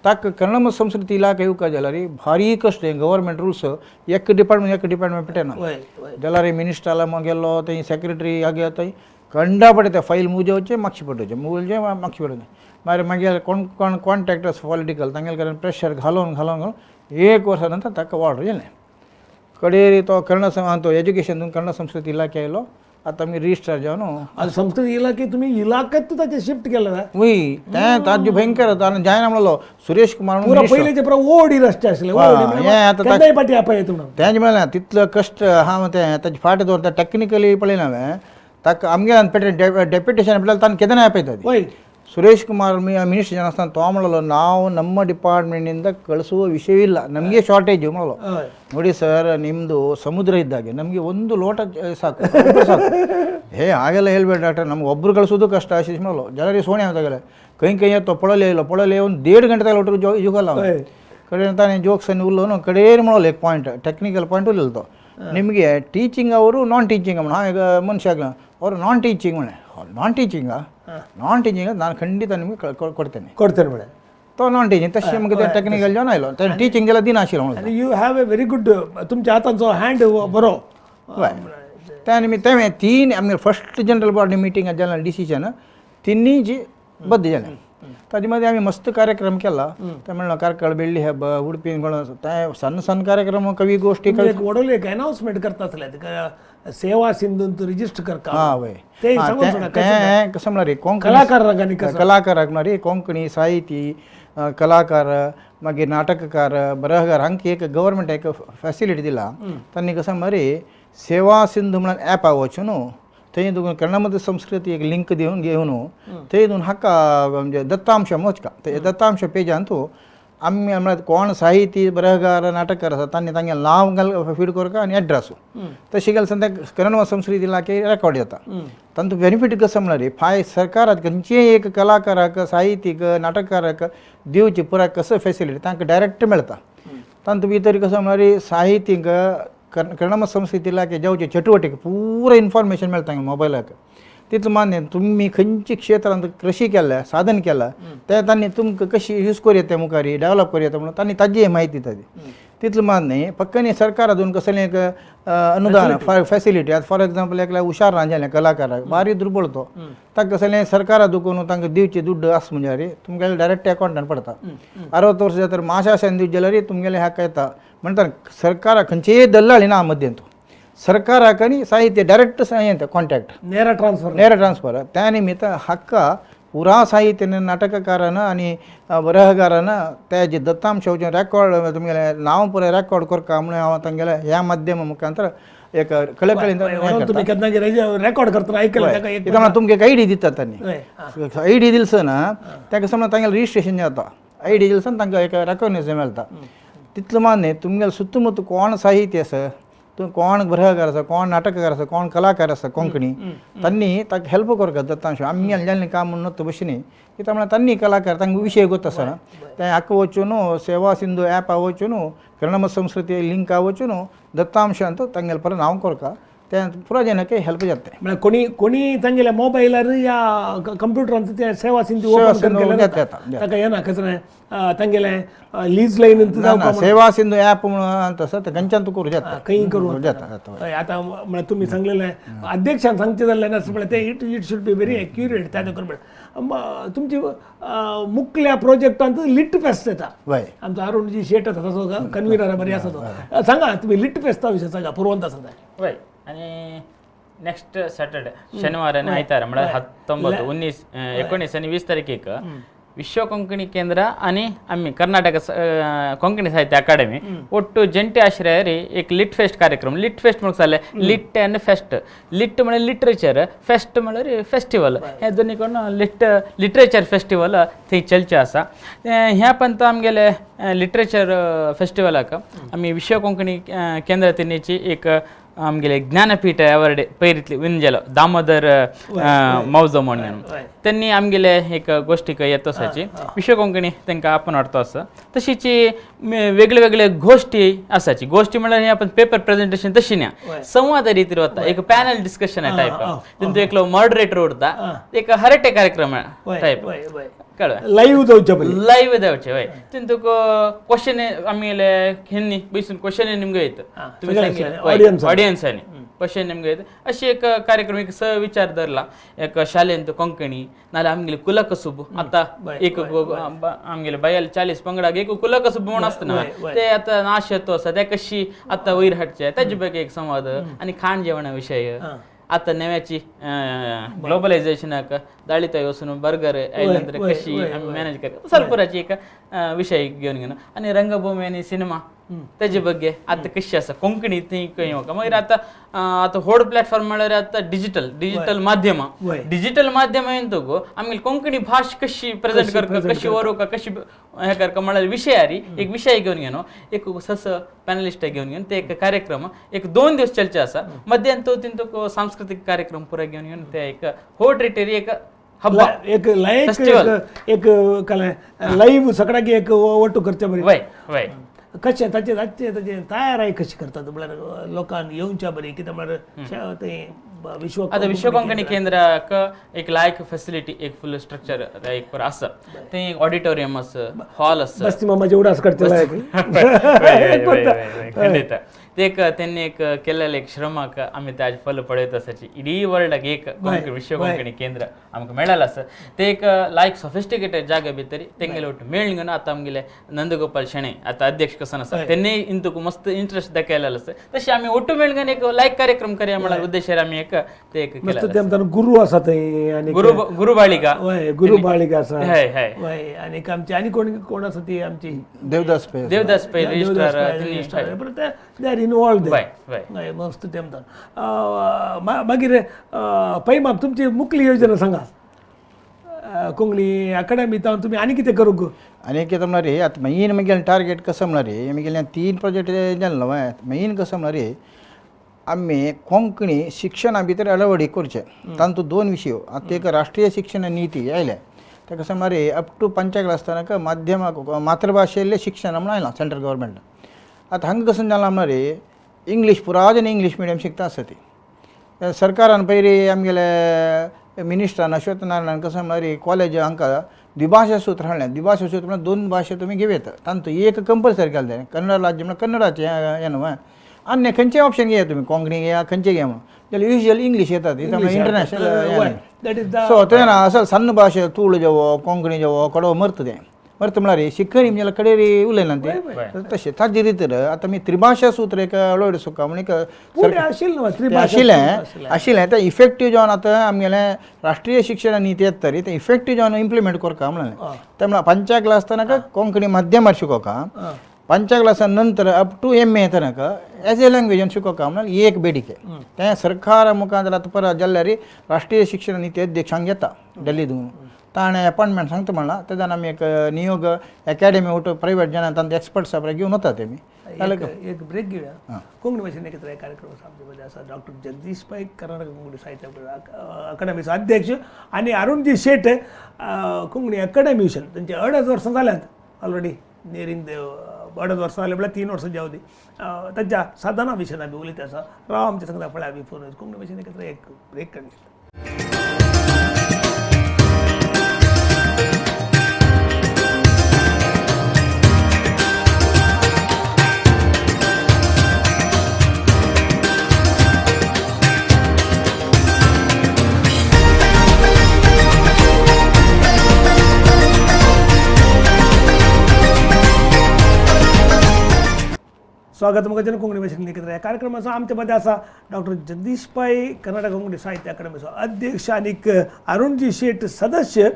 ताका कन्नड संस्कृती इलाखा येवका जाल्यार भारी कश्ट गव्हर्मेंट रूल्स एक डिपार्टमेंट एक डिपार्टमेंट पेटना जाल्यार मिनिस्टराला गेल्लो थंय सेक्रेटरी आगे थंय कंडापडे ते फायल मुजोवचें मागशें पडोवचें मुजोवचें मागशें पडोवचें. मागीर मागीर कोण कोण कॉन्ट्रॅक्टर्स पॉलिटिकल तांगेले कडेन प्रेशर घालून घालून घालून 1 वर्सा नंतर ताका ऑर्डर जालें. कडेर तो कन्नड तो एज्युकेशन कन्नड संस्कृती इलाखे आयलो. आतां आमी रिजिस्ट्रार जावन आतां संस्कृती इलाखे तुमी इलाख्यात ताचें शिफ्ट केलें वय तें ताजें भयंकर आनी जायना म्हणलो सुरेश कुमार पयलींचे पुरो ओडी रस्ते आशिल्ले केन्नाय पाटी आपयता म्हणून तेंच म्हणलें तितलो कश्ट आहा तें ताजे फाट दवरता टॅक्निकली पळयना हांवें ताका आमगे डेप्युटेशन म्हळ्यार ताणें केन्नाय आपयता. ಸುರೇಶ್ ಕುಮಾರ್ ಮಿನಿಸ್ಟರ್ ಜನ तो म्हणलो ನಾವು ನಮ್ಮ ಡಿಪಾರ್ಟ್ಮೆಂಟಿಂದ ಕಳಿಸುವ ವಿಷಯವಿಲ್ಲ, ನಮಗೆ ಶಾರ್ಟೇಜ್ म्हणलो. ನೋಡಿ ಸರ್, ನಿಮ್ಮದು ಸಮುದ್ರ ಇದ್ದಾಗೆ ನಮಗೆ ಒಂದು ಲೋಟ ಸಾಕು ಸಾಕು. ಹೇ ಹಾಗೆಲ್ಲ ಹೇಳ್ಬೇಡ ಡಾಕ್ಟರ್, ನಮ್ಗೆ ಒಬ್ಬರು ಕಳಿಸೋದು ಕಷ್ಟ ಆಶೀಶ್ म्हणलो. ಜನರಿಗೆ ಸೋಣೆ ಆದಾಗಲ್ಲ ಕೈ ಕೈ ಎತ್ತ ಪೊಳಲೇ ಇಲ್ಲ, ಪೊಳಲೇ ಒಂದು 1.5 ಗಂಟೆ ತಗಲ ಒಟ್ಟು ಜೋಗಲ್ಲ. ಕಡೆ ತಾನೇ ಜೋಕ್ಸ್ ಅನ್ನು ಉಲ್ಲೋನು ಕಡೇರಿ म्हणलो एक ಪಾಯಿಂಟ್ ಟೆಕ್ನಿಕಲ್ ಪಾಯಿಂಟ್ ಉಲ್ಲೋ. ನಿಮಗೆ ಟೀಚಿಂಗ್ ಅವರು ನಾನ್ ಟೀಚಿಂಗ್ ಹಾಂ ಈಗ ಮನುಷ್ಯ ಆಗಲ್ಲ ಅವರು ನಾನ್ ಟೀಚಿಂಗ್ ಮನೆ ನಾನ್ ಟೀಚಿಂಗಾ ನಾನ್ ಟೀಚಿಂಗ್ ನಾನು ಖಂಡಿತ ನಿಮಗೆ ಕೊಡ್ತೇನೆ ಕೊಡ್ತೇನೆ ಮೇಡಮ್. तो नॉन टीचिंग तशें मागीर ते टेक्निकल जेवण आयलो ते टीचिंग जाल्यार दिनाशिल्लो म्हणून. आनी you have a very good तुमच्या हातांचो हँड बरो. हय, त्या निमित्त तें तीन आमगे फर्स्ट जनरल बॉडी मिटींग जालें डिसिजन तिन्ही जी बद्द जालें. ताजे मदीं आमी मस्त कार्यक्रम केला. ते म्हणलं कार्कळ बेळ्ळी हब्ब उडपी ते सಣ್ಣ सಣ್ಣ कार्यक्रम कवी गोष्टी एक वडोली एक अनाउन्समेंट करता आसले सेवा सिंधून रिजिस्टर करता. हां वय ते सांगून सोडा, तें कसं म्हणल्यार कोंकणी कलाकारांक आनी कसं कलाकाराक म्हणल्यार कोंकणी साहिती कलाकार मागीर नाटककार बरहकार हांकां एक गव्हर्मेंट एक फॅसिलिटी दिला. तांणी कसं म्हणल्यार सेवा सिंधू म्हणून ॲप वचून थंय तुका कन्नड संस्कृती एक लिंक दिवन घेवन थंय दोन हाका म्हणजे दत्तांश मोचका ते दत्तांश पेजान तूं आमी म्हळ्यार कोण साहिती बरहकार नाटककार आसा तांणी तांगे नांव घाल फीड करका आनी एड्रेस तशें गेल्यार ते कन्नड संस्कृती इलाखे रेकॉर्ड जाता. तांचो बेनिफीट कसो म्हणल्यार फाय सरकाराक खंयचेय एक कलाकाराक साहित्यीक नाटककाराक दिवची पुराय कसो फेसिलिटी तांकां डायरेक्ट मेळटा. तांतू भितर कसो म्हणल्यार साहित्यीक कन्नड संस्कृती इलाखे जावचे चटुवटिके पुरो इन्फॉर्मेशन मेळटा मोबायलाक. तितलें मान्य तुमी खंयच्या क्षेत्रांत कृषी केल्या साधन केलां तें तांणी तुमकां कशी यूज करूं येता मुखार डेवलप करूं येता म्हणून तांणी ताजी म्हायती दिता ती. तितलें मात न्ही फक्त सरकारा दोन कसलें एक अनुदान फॅसिलिटी आतां फॉर एग्जाम्पल एकल्या हुशार ना जालें कलाकाराक बारीक दुर्बळ तो ताका कसलें सरकारा दुकून तांकां दिवचे दुड्ड आस म्हणजे तुमगेले डायरेक्ट अकावंटान पडटा. 60 वर्सां जाल्यार माशाशान दिवचे जाल्यार तुमगेले हक्क येता. म्हणटा सरकारा खंयचेय दल्लाळी ना मद्यंत सरकाराक आनी साहित्य डायरेक्ट येता कॉन्टॅक्ट ನೇರ ट्रान्सफर ನೇರ ट्रान्सफर. त्या निमित्त हक्क पुरा साहित्य नाटककारान आनी बरहगारान ते जे दत्तांश रेकॉर्ड तुमगेले नांव पुराय रेकॉर्ड करका म्हणून हांव तांगेले ह्या माध्यमा मुखांतर एक कळकळीन तुमी केन्ना रेकॉर्ड करतना आयकलें ताका एक कित्याक तुमकां एक I D दितात तांणी. हय, I D दिलसो ना ताका समज तांगेलें रजिस्ट्रेशन जाता. I D दिलसन तांकां एक रेकॉग्निजन मेळटा. तितलें मात न्ही तुमगेलें सुत्तुमुत्तु कोण साहित्य आसा तूं कोण बरहकार आसा कोण नाटककार आसा कोण कलाकार आसा कोंकणी तांणी ताका हेल्प करता दत्तांश आमगे जाल्लें काम म्हणून न्हू भशेन कित्याक म्हळ्यार तांणी कलाकार तांकां विशय गोत आसना तें हाका वचून सेवा सिंधू ॲप वचून कन्नड संस्कृती लिंक वचून दत्तांशांत तांगेले परत नांव करता तें पुरा जनक हेल्प जाता. म्हळ्यार कोणी कोणी तांगेल्या मोबायलार या कंप्युटरान ते सेवा सिंधू ओपन केल्यार ताका येना कसलें तांगेलें लीज लायन सेवा सिंधू ॲप म्हणून तसं ते खंयच्यान तूं करूं जाता खंय करूं जाता. आतां म्हळ्यार तुमी सांगलेलें अध्यक्षान सांगचें जाल्यार ना म्हळ्यार तें it it should be very accurate. ताजें करून म्हळ्यार तुमची मुखल्या प्रोजेक्टांत लिट फेस्ट येता. आमचो अरुणजी शेट आसा तसो कन्विनर बरी आसा तो. सांगा तुमी लिट फेस्ता विशय सांगा पुरवंत आसा तें. वय आणि नेक्स्ट सॅटर्डे शनिवार आणि आयतार म्हळ्यार 19, 19, 19 आणि 20 तारखेक विश्व कोंकणी केंद्र आणि आम्ही कर्नाटक कोंकणी साहित्य अकादमी ಒಟ್ಟು ಜಂಟಿ ಆಶ್ರಯ एक लिट फेस्ट कार्यक्रम. लिट फेस्ट म्हणून चालले लिट आनी फेस्ट. लिट म्हळ्यार लिटरेचर, फेस्ट म्हळ्यार फेस्टिवल. हे दोन्ही कडून लिट लिटरेचर फेस्टिवल थंय चलचें आसा. ह्या पंत आमगेले लिटरेचर फेस्टिवलाक आमी विश्व कोंकणी केंद्र तेन्नीची एक आमगेले ज्ञानपीठ अवॉर्ड पयरितली विन जालो दामोदर मौजो म्हणून त्यांनी आमगेले एक गोष्टीक येत आसाची विश्व कोंकणी तांकां आपोवन हाडतो आसा. तशीच वेगळे वेगळे गोष्टी आसाची. गोष्टी म्हळ्यार आपण पेपर प्रेझेंटेशन तशी ना संवाद रितीर वता एक पॅनल डिस्कशन टायप तितून एकलो मॉडरेटर उरता एक हरटे कार्यक्रम टायप कळ्ळें लाईव्ह जावचे पयलीं लाईव्ह जावचे हय तितून तुका क्वेश्चन आमगेले हेन्नी बैसून क्वेश्चन निमगे येता तुमी ऑडियन्सांनी क्वेश्चन निमगे येता. अशी एक कार्यक्रम एक सविचार धरला एक शालेंत कोंकणी नाल्यार आमगेले कुलकसुब आतां एक आमगेले बायल 40 पंगडाक एक कुलकसुब म्हणून आसता ना ते आतां नाश येतो आसा ते कशी आतां वयर हाडचे ताजे ಬಗ್ಗೆ एक संवाद आनी खाण जेवणा विशय. आतां नव्याची ग्लोबलायझेशनाक दाळी वचून बर्गर आयल्या कशी आमी मॅनेज करता सरपुराची एक विशय घेवन घेवन आनी रंगभूमी आनी सिनेमा ताजे ಬಗ್ಗೆ आतां कशी आसा कोंकणी थंय खंय वता. मागीर आतां आतां व्हड प्लॅटफॉर्म म्हळ्यार आतां डिजिटल डिजिटल माध्यमां डिजिटल माध्यमां येवन आमगेली कोंकणी भाश कशी प्रेझेंट करता कशी वरोवका कशी हें करता म्हळ्यार विशयारी एक विशय घेवन घेवन एक सस पॅनलिस्ट घेवन घेवन ते एक कार्यक्रम एक 2 दिवस चलचे आसा. मध्यान तो तितून सांस्कृतीक कार्यक्रम पुराय घेवन घेवन ते एक होड रिटेरी एक हब्बा एक लायक एक लाईव्ह सगळ्याक एक ओटू करचे बरें. वय वय कशें ताचें ताचें ताचें तयाराय कशी करतात म्हळ्यार लोकांक येवच्या बरी कितें म्हळ्यार तें विश्व आतां विश्व कोंकणी केंद्राक एक लायक फेसिलिटी एक फुल स्ट्रक्चर एक आसा तें एक ऑडिटोरियम आसा हॉल आसा बस्ती मामा जेवढं असं करतले खंडित ते एक त्यांनी एक केलेले एक श्रमाक आमी ते आज फल पळयत आसाची इडी वर्ल्डाक एक विश्व कोंकणी केंद्र आमकां मेळ्ळेलें आसा ते एक लायक सॉफिस्टिकेटेड जागे भितर तेंगेले ಒಟ್ಟು ಮೇಳ್ಗನ आतां आमगेले नंदगोपाल शेणै आतां अध्यक्ष कसन आसा तेन्नी इंतूक मस्त इंट्रस्ट दाखयलेलो आसा तशें आमी ಒಟ್ಟು मेळगन एक लायक कार्यक्रम करया म्हळ्यार उद्देशार आमी एक ते एक मस्त गुरु आसा थंय आनी गुरु गुरु बाळिगा हय गुरु बाळिगा आसा हय हय हय आनी आमची आनी कोण कोण आसा ती आमची देवदास पै देवदास पै रजिस्ट्रार ते they are involved हय हय हय मस्त तेमतान मागीर पै माप तुमची मुखली योजना सांगा कोंकणी अकाडमी तावन तुमी आनी कितें करूंक आनी कितें म्हणल्यार रे आतां मेन म्हगेलें टार्गेट कसो म्हणल्यार रे म्हगेलें 3 प्रोजेक्ट जालें न्हू मेन कसो म्हणल्यार रे आमी कोंकणी शिक्षणा भितर अळवडी करचें तातूंत 2 विशय आतां एक राष्ट्रीय शिक्षण नीती आयल्या तें कसो म्हणल्यार रे अप टू पंचाक आसतना माध्यमाक मातृभाशेंतलें शिक्षण म्हणून आयलां सेंट्रल गव्हर्मेंट. आतां हांगा कसो जालां म्हणल्यार रे इंग्लीश पुरा जण इंग्लीश मिडियम शिकता आसता ती सरकारान पयलीं आमगेले मिनिस्टरान अश्वत्थ नारायणान कसो म्हणल्यार कॉलेज हांकां द्विभाशा सूत्र हाडलें. द्विभाशा सूत्र म्हळ्यार 2 भाशा तुमी घेवं येता तातूंत एक कंपल्सरी केलें कन्नड राज्य म्हळ्यार कन्नडाचें हें न्हू आनी खंयचें ऑप्शन घेया तुमी कोंकणी घेया खंयचें घेया म्हणून जाल्यार युजली इंग्लीश येतात इंटरनॅशनल. सो तें ना असं सण्ण भाशे तुळू जेवो कोंकणी जेवो कडवो मरता तें मरता म्हळ्यार शिकरी म्हणजे कडेरी उलयना तें तशें ताजे रितीर आतां आमी त्रिभाशा सूत्र एक अळवड सुका म्हण एक आशिल्लें आशिल्लें तें इफेक्टीव जावन आतां आमगेलें राष्ट्रीय शिक्षण नीती येता तरी तें इफेक्टीव जावन इम्प्लिमेंट करता म्हणलें तें म्हळ्यार पंचा क्लास आसतना कोंकणी माध्यमार शिकोवका पंचा क्लासा नंतर अप टू एम ए येतना एज ए लँग्वेजान शिकोवका म्हळ्यार एक बेडिके तें सरकार मुखार जाल्यार आतां परत जाल्यार राष्ट्रीय शिक्षण नीती अध्यक्षांक येता दिल्ली ताणें अपॉयंटमेंट सांगता म्हणलां तेन्ना आमी एक नियोग एकेडमी उठ प्रायवेट जाणां तांचे एक्सपर्ट्स घेवन वता तेमी. एक ब्रेक घेवया. कोंकणी भाशेन एकत्र कार्यक्रम आमचे मदें आसा डॉक्टर जगदीश पै कर्नाटक कोंकणी साहित्य अकादमीचो अध्यक्ष आनी अरुणजी शेट कोंकणी अकादमी विशय तांचे 2.5 वर्सां जाल्यांत ऑलरेडी नियरींग 2.5 वर्सां जालीं म्हळ्यार 3 वर्सां जावं दी तांच्या साधना विशयान आमी उलयत आसा. राव आमच्या सांगता पळय आमी फोन कोंकणी भाशेन एकत्र एक ब्रेक काडली. स्वागत मुखाचें कोंकणी भाशेन एकत्र ह्या कार्यक्रमाचो आमचे मदें आसा डॉक्टर जगदीश पै कर्नाटक कोंकणी साहित्य अकादमीचो अध्यक्ष आनी अरुणजी शेट सदस्य.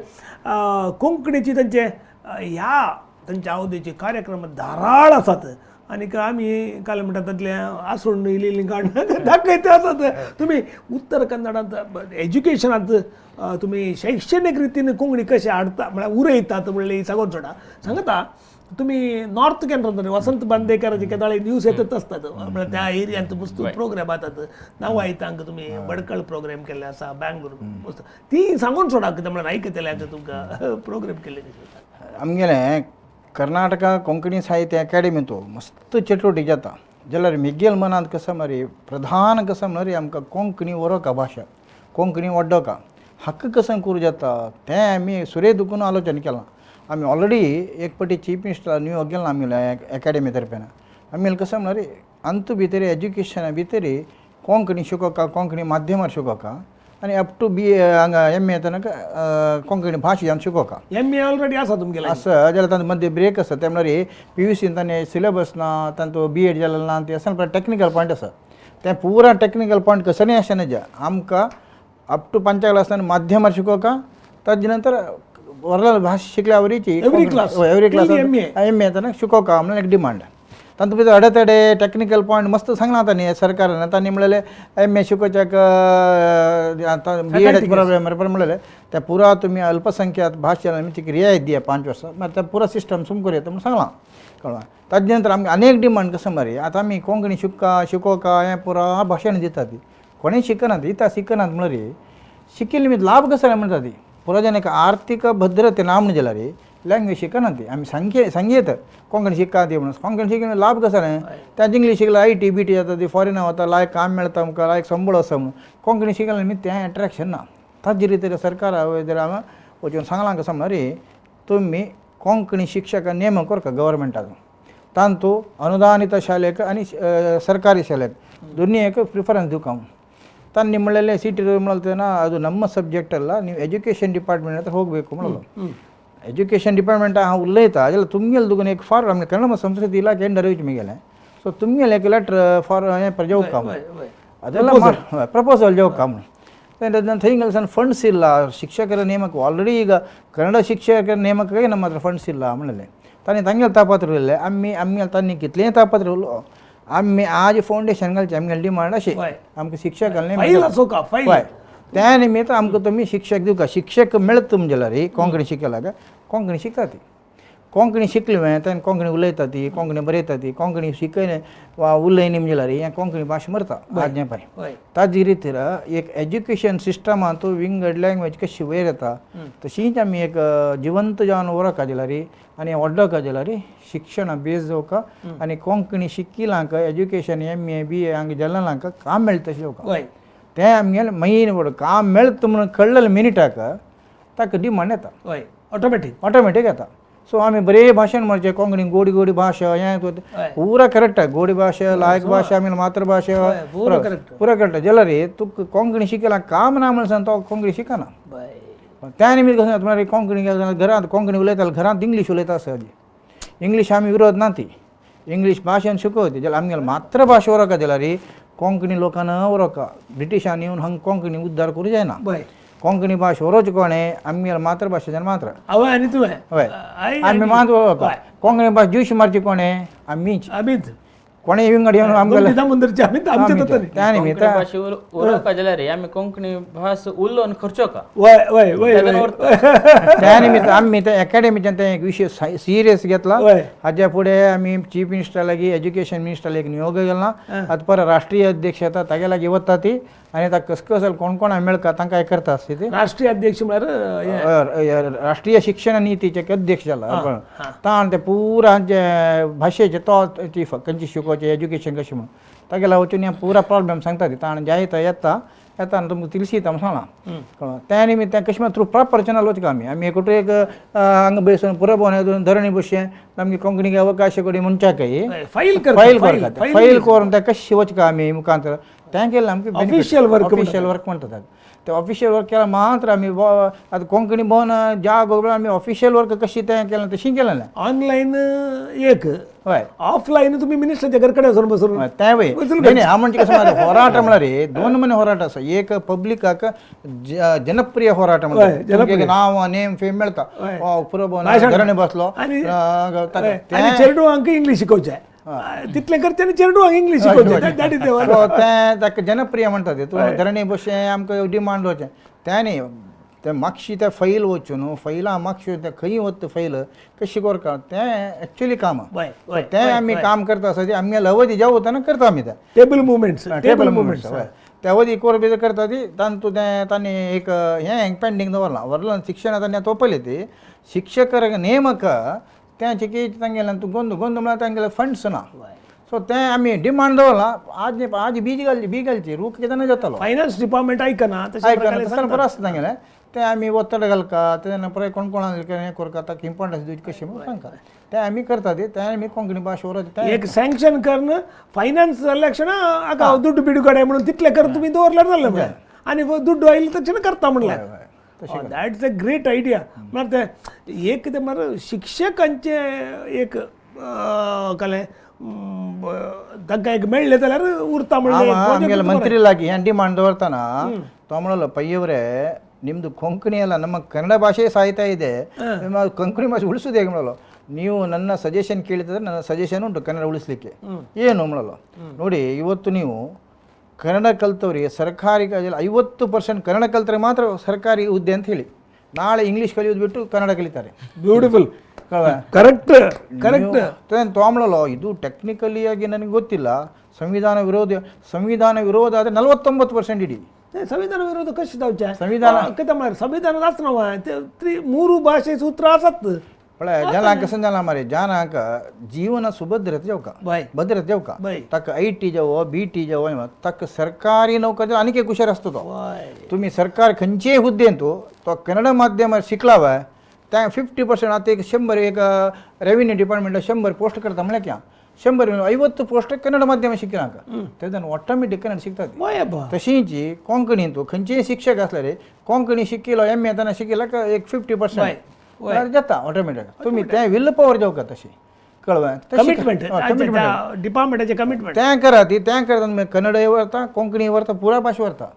कोंकणीची तांचे ह्या तांच्या आवडीचे कार्यक्रम धाराळ आसात आनी आमी काल म्हणटा तातलें आसून इल्ली इल्ली काडून दाखयत आसात. तुमी उत्तर कन्नडांत एज्युकेशनांत तुमी शैक्षणीक रितीन कोंकणी कशें हाडटा म्हळ्यार उरयतात म्हणलें सांगून सोडा सांगता तुमी नॉर्थ केन्ना वसंत बांदेकराचे केदाळे न्यूज येतच आसतात म्हळ्यार त्या एरियांत मस्त प्रोग्राम जातात नांव आयतांक तुमी बडकळ प्रोग्राम केल्ले आसा बँगलोर मस्त ती सांगून सोडा कितें म्हळ्यार आयकतले आतां तुमकां प्रोग्राम केल्ले कशे. आमगेलें कर्नाटका कोंकणी साहित्य अकादमींत मस्त चटवटी जाता जाल्यार मिगेल मनांत कसो म्हळ्यार प्रधान कसो म्हळ्यार आमकां कोंकणी उरोवका भाशा कोंकणी वड्डोका हक्क कसो करूं जाता तें आमी सुरे दुखून आलोचन केलां. आमी ऑलरेडी एक पटी चीफ मिनिस्टर न्यूयॉर्क गेला आमगेले एकेडमी तर्फेन आमी कसो म्हळ्यार अंतू भितर एज्युकेशना भितर कोंकणी शिकोवका कोंकणी माध्यमार शिकोवका आनी अप टू बी हांगा एम ए येतना कोंकणी भाशेन शिकोवका. एम ए ऑलरेडी आसा तुमगेलें आसा जाल्यार तांचो मदीं ब्रेक आसा ते म्हळ्यार पी यू सीन ताणें सिलेबस ना तांचो बी एड जालें ना तें आसा टॅक्निकल पॉयंट आसा तें पुरा टॅक्निकल पॉयंट कसलें आसना ज्या आमकां अप टू पंचा क्लासान माध्यमार शिकोवका ताजे नंतर वरला भाशा शिकल्यावरीची every class every class M A येतना शिकोवका म्हणून एक डिमांड. तातूंत भितर अडेतडे टॅक्निकल पॉयंट मस्त सांगलां तांणी सरकारान तांणी म्हणलें एम ए शिकोवच्याक आतां बी एडाचे प्रॉब्लेम म्हणलें त्या पुरा तुमी अल्पसंख्याक भाशा आमची रियायत दिया 5 वर्सां मागीर त्या पुरा सिस्टम सुम करूं येता म्हणून सांगलां कळ्ळें. ताजे नंतर आमकां अनेक डिमांड कसो मरे आतां आमी कोंकणी शिकका शिकोवका हें पुरा भाशण दिता ती कोणें शिकनात इतां शिकनात म्हणल्यार शिकिल्ले लाभ कसो म्हणटा ती पुरा जण एक आर्थीक भद्रते ना म्हण जाल्यार लँग्वेज शिकना ती आमी सांगे सांगयेत कोंकणी शिका ती म्हणून कोंकणी शिकून लाभ कसो न्ही त्या इंग्लीश शिकला I T B T जाता ती फॉरेना वता लायक काम मेळटा आमकां लायक संबळ आसा म्हणून कोंकणी शिकला निमित्त तें एट्रेक्शन ना. ताजेर तरी सरकारा जर आमी वचून सांगलां कसो म्हणल्यार तुमी कोंकणी शिक्षक नेमक करका गव्हर्मेंटाचो तांतू अनुदानित शालेक आनी सरकारी शालेक दोन्ही एक प्रिफरन्स दिवका म्हणून. ತಾನು ನಿಮ್ಮಳ್ಳಲ್ಲೇ ಸಿ ಟಿ म्हणಲ್ತೇನ ಅದು ನಮ್ಮ ಸಬ್ಜೆಕ್ಟ್ ಅಲ್ಲ, ನೀವು ಎಜುಕೇಷನ್ ಡಿಪಾರ್ಟ್ಮೆಂಟ್ ಹತ್ರ ಹೋಗಬೇಕು म्हणलो. ಎಜುಕೇಷನ್ ಡಿಪಾರ್ಟ್ಮೆಂಟ್ ಹಾಂ ಉಲ್ಲೇತ ಅದೆಲ್ಲ ತುಮ್ಗೆಲ್ ದುಗನ್ एक ಫಾರ್ आमगे कन्नड ಮತ್ತು ಸಂಸ್ಕೃತಿ ಇಲಾಖೆ ಅಂಡರ್ ಮಿಗೆಲೆ ಸೊ ತುಮ್ಗೆಲ್ एक ಲೆಟ್ರ್ ಫಾರ್ ಜೋಕ್ ಅದೆಲ್ಲ ಪ್ರಪೋಸಲ್ ಜೋಕ್ ನಾನು ಥೈಂಗಲ್ ಸಣ್ಣ ಫಂಡ್ಸ್ ಇಲ್ಲ ಶಿಕ್ಷಕರ ನೇಮಕ ಆಲ್ರೆಡಿ ಈಗ ಕನ್ನಡ ಶಿಕ್ಷಕರ ನೇಮಕಕ್ಕೆ ನಮ್ಮ ಹತ್ರ ಫಂಡ್ಸ್ ಇಲ್ಲ ಆಮೇಲೆ ತಾನೇ ತಂಗೆಲ್ ತಾಪತ್ರ ಇಲ್ಲ ಅಮ್ಮಿ ಅಮ್ಮಿಯಲ್ಲಿ ತನ್ನಿ ಕಿತ್ಲೇ ತಾಪತ್ರ आमी आज फावंडेशन घालचें आमगे डिमांड अशी आमकां शिक्षक हय त्या निमित्त आमकां तुमी शिक्षक दिवका. शिक्षक मेळत तुम जाल्यार कोंकणी शिकल्यार कोंकणी शिकता ती कोंकणी शिकली मगे तेन्ना कोंकणी उलयता ती कोंकणी बरयता ती कोंकणी शिकयले वा उलयनी जाल्यार हें कोंकणी भाशा मरता आज्ञा पाय. ताजे रितीर एक एज्युकेशन सिस्टमांत विंगड लँग्वेज कशी वयर येता तशीच आमी एक जिवंत जावन उरका जाल्यार आनी व्हडलो जाल्यार शिक्षण बेस जावका आनी कोंकणी शिकिलांक education M A B A हांगा जाल्ल्यांक काम मेळटा तशें जावका. तें आमगेलें मेन पड काम मेळटा म्हणून कळ्ळें मिनिटाक ताका डिमांड येता ऑटोमॅटीक ऑटोमॅटीक येता. सो आमी बरे भाशण म्हणचे कोंकणी गोडी गोडी भाशा हें पुरा करेक्ट गोडी भाशा लायक भाशा आमी मातृभाशा पुरा करेक्ट जाल्यार तुका कोंकणी शिकला काम ना म्हणून तो कोंकणी शिकना. त्या निमित्त कसं म्हळ्यार कोंकणी घरांत कोंकणी उलयता घरांत इंग्लीश उलयता आसा इंग्लीश आमी विरोध ना ती इंग्लीश भाशेन शिकवती जाल्यार आमगेले मातृभाशा उरका जाल्यार कोंकणी लोकांना उरका ब्रिटिशांनी येवन हांगा कोंकणी उद्धार करूं जायना. कोंकणी भाशा उरोवची कोणें आमगेले मातृभाशेच्यान मात्र आनी तुवें हय आमी मात उलोवपा कोंकणी भास ज्यूश मारची कोणें आमीच आमीच कोणें विंगड येवन आमगेले त्या निमित्त उलोवपा जाल्यार आमी कोंकणी भास उलोवन खर्चोका त्या निमित्त आमी त्या एकाडेमीच्यान ते एक विशय सिरियस घेतला. हाज्या फुडें आमी चीफ मिनिस्टर लागीं एज्युकेशन मिनिस्टर लागीं नियोग गेला आतां परत राष्ट्रीय अध्यक्ष येता तागे लागीं वता ती आनी आतां कसकस कोण कोण मेळका तांकां हें करता आसता ती राष्ट्रीय अध्यक्ष म्हळ्यार राष्ट्रीय शिक्षण नितीचे अध्यक्ष जाला ताण ते पुरा भाशेचे तो चीफ खंयची शिकोवचें एज्युकेशन कशें म्हणून तागेल्या वचून हें पुरा प्रॉब्लेम सांगता ती ताण जायता येता येता आनी तुमकां तिलशीता म्हणून सांगलां कळ्ळें. त्या निमित्त कशें थ्रू प्रॉपर चॅनल वचका आमी आमी एकूट एक हांगा बसून पुरबोवन धरणी बशें आमगे कोंकणीक अवकाश कडी म्हणच्याकय फायल फायल करता फायल करून तें कशें वचका आमी मुखांतर तें केलें आमकां ऑफिशियल वर्क ऑफिशियल वर्क म्हणटा ते ऑफिशियल वर्क केलां मात्र आमी आतां कोंकणी भवन जागो आमी ऑफिशियल वर्क कशी तें केलें तशें केलें ना ऑनलायन एक हय ऑफलायन तुमी मिनिस्टराच्या घर कडेन वचून बसून तें वय न्ही हांव म्हणजे कसं होराट म्हळ्यार दोन म्हयने होराट आसा एक पब्लिकाक जनप्रिय होराट म्हणटा नांव नेम फेम मेळटा पुरो धरणे बसलो आनी चेरडुवांक इंग्लीश शिकोवचें तितलें करचें आनी चेरडुवांक इंग्लीश शिकोवचें तें ताका जनप्रिय म्हणटा ते तूं धरणे बशें आमकां डिमांड वचें तें न्ही तें मातशी तें फायल वचून न्हू फायलां मातशें तें खंय वता फायल कशी करता तें एक्चुली काम तें आमी काम करता आसा ती आमगे अवधी ज्या वतना करता आमी तें टेबल मुवमेंट्स टेबल मुवमेंट्स हय त्या अवधी कोर बी करता ती तांतू तें तांणी एक हें पेंडींग दवरलां व्हरलां शिक्षण तांणी तोपयलें ती शिक्षक नेमक तें चिकी तांगेलें तूं गोंदू गोंदू म्हळ्यार तांगेले फंड्स ना सो तें आमी डिमांड दवरलां आज आज बीज घालची बी घालची रूख कितें जातलो फायनान्स डिपार्टमेंट आयकना आयकना तसो बरो आसता तांगेलें तें आमी ಒತ್ತಡ घालका तेन्ना परत कोण कोण हें करता ताका इम्पॉर्टन्स दिवची कशें म्हणून सांगता तें आमी करता ती तें आमी कोंकणी भाशा उरता एक सँक्शन करून फायनान्स जाल्ल्या क्षणा आका दुड्डू बिडू काडे म्हणून तितलें कर तुमी दवरल्यार जालें म्हळ्यार आनी दुड्डू आयले तशें करता म्हणल्यार that's a great idea. म्हळ्यार तें एक कितें म्हळ्यार शिक्षकांचें एक कलें तांकां एक मेळ्ळें जाल्यार उरता म्हणलें. आमगेले मंत्री लागीं हें डिमांड दवरतना तो म्हणलो ಪಯ್ಯವ್ರೆ ನಿಮ್ಮದು ಕೊಂಕಣಿ ಅಲ್ಲ ನಮ್ಮ ಕನ್ನಡ ಭಾಷೆ ಸಾಯ್ತಾ ಇದೆ, ನಿಮ್ಮ ಕೊಂಕಣಿ ಭಾಷೆ ಉಳಿಸೋದು ಹೇಗೆ ಮಾಡಲ್ಲ, ನೀವು ನನ್ನ ಸಜೆಷನ್ ಕೇಳಿದ್ರೆ ನನ್ನ ಸಜೆಷನ್ ಉಂಟು ಕನ್ನಡ ಉಳಿಸ್ಲಿಕ್ಕೆ. ಏನು ಮಾಡಲ್ಲ ನೋಡಿ, ಇವತ್ತು ನೀವು ಕನ್ನಡ ಕಲ್ತವರಿಗೆ ಸರ್ಕಾರಿ 50% ಕನ್ನಡ ಕಲ್ತರೆ ಮಾತ್ರ ಸರ್ಕಾರಿ ಹುದ್ದೆ ಅಂತ ಹೇಳಿ, ನಾಳೆ ಇಂಗ್ಲೀಷ್ ಕಲಿಯೋದು ಬಿಟ್ಟು ಕನ್ನಡ ಕಲಿತಾರೆ. Beautiful, correct correct. ತೋಮ್ಳಲ್ಲ ಇದು ಟೆಕ್ನಿಕಲಿಯಾಗಿ ನನಗೆ ಗೊತ್ತಿಲ್ಲ, ಸಂವಿಧಾನ ವಿರೋಧ, ಸಂವಿಧಾನ ವಿರೋಧ ಆದರೆ 49% ಇಡೀ ಸಂವಿಧಾನ ವಿರೋಧ कशें जावचें? संविधान कितें म्हळ्यार संविधानात आसना ಮೂರು ಭಾಷೆ ಸೂತ್ರ ಆಸತ್. पळय जाणांक कशें जालां मरे, जाणांक जीवन सुभद्रत जावका, भद्रत जावका, ताका I T जावो बी टी जावो, ताका सरकारी नोकरी जावो आनीक एक हुशार आसता तो. तुमी सरकार खंयचेय हुद्देंत तो कन्नड माध्यमार शिकला वय त्या 50% आतां एक 100 एक रेवेन्यू डिपार्टमेंटाक 100 पोस्ट करता म्हळ्यार क्या 100 50 पोस्ट कन्नड माध्यम शिकनाका तेन्ना ऑटोमॅटीक कन्नड शिकतात. तशीच कोंकणींत खंयचेय शिक्षक आसले रे कोंकणी शिकिलो एम ए तेन्ना शिकिलो एक 50% जाता ऑटोमॅटीक. तुमी तें will power जावका तशी कळवें कमिटमेंट डिपार्टमेंटाचें कमिटमेंट तें करा ती तें करता तुमी कन्नडय व्हरता कोंकणी व्हरता पुरा भाशा व्हरता.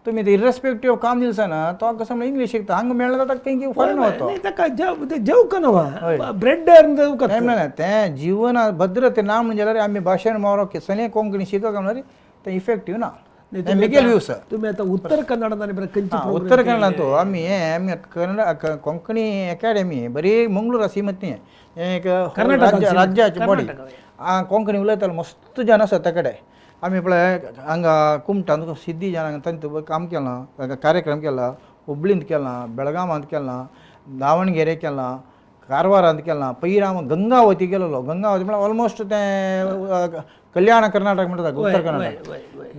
तुमी ते इररेस्पेक्टीव काम दिलसा तो कसं म्हणल्यार इंग्लीश शिकता हांगा मेळ्ळा ताका खंय फॉरेन वता ताका जेवका न्हू ब्रेड म्हणल्यार तें जीवन भद्रते ना म्हणजे जाल्यार आमी भाशण मारो सगळें कोंकणी शिकप म्हणल्यार तें इफेक्टीव ना. मिगेल व्यूस तुमी आतां उत्तर कन्नडांत आनी खंयची उत्तर कन्नडांत आमी आमी कन्नड कोंकणी एकाडेमी बरी मंगळूर सीमत न्ही एक राज्याची बॉडी कोंकणी उलयतालो मस्त जन आसा त्या कडेन. आमी पळय हांगा कुमटान सिद्धी जनांक तांचे काम केलां, कार्यक्रम केला, हुबळींत केला, बेळगांवांत केला, दावणगेरे केला, कारवारांत केला, पयर हांव गंगावती गेलेलो. गंगावती म्हळ्यार ऑलमोस्ट तें कल्याण कर्नाटक म्हणटा उत्तर कर्नाटक.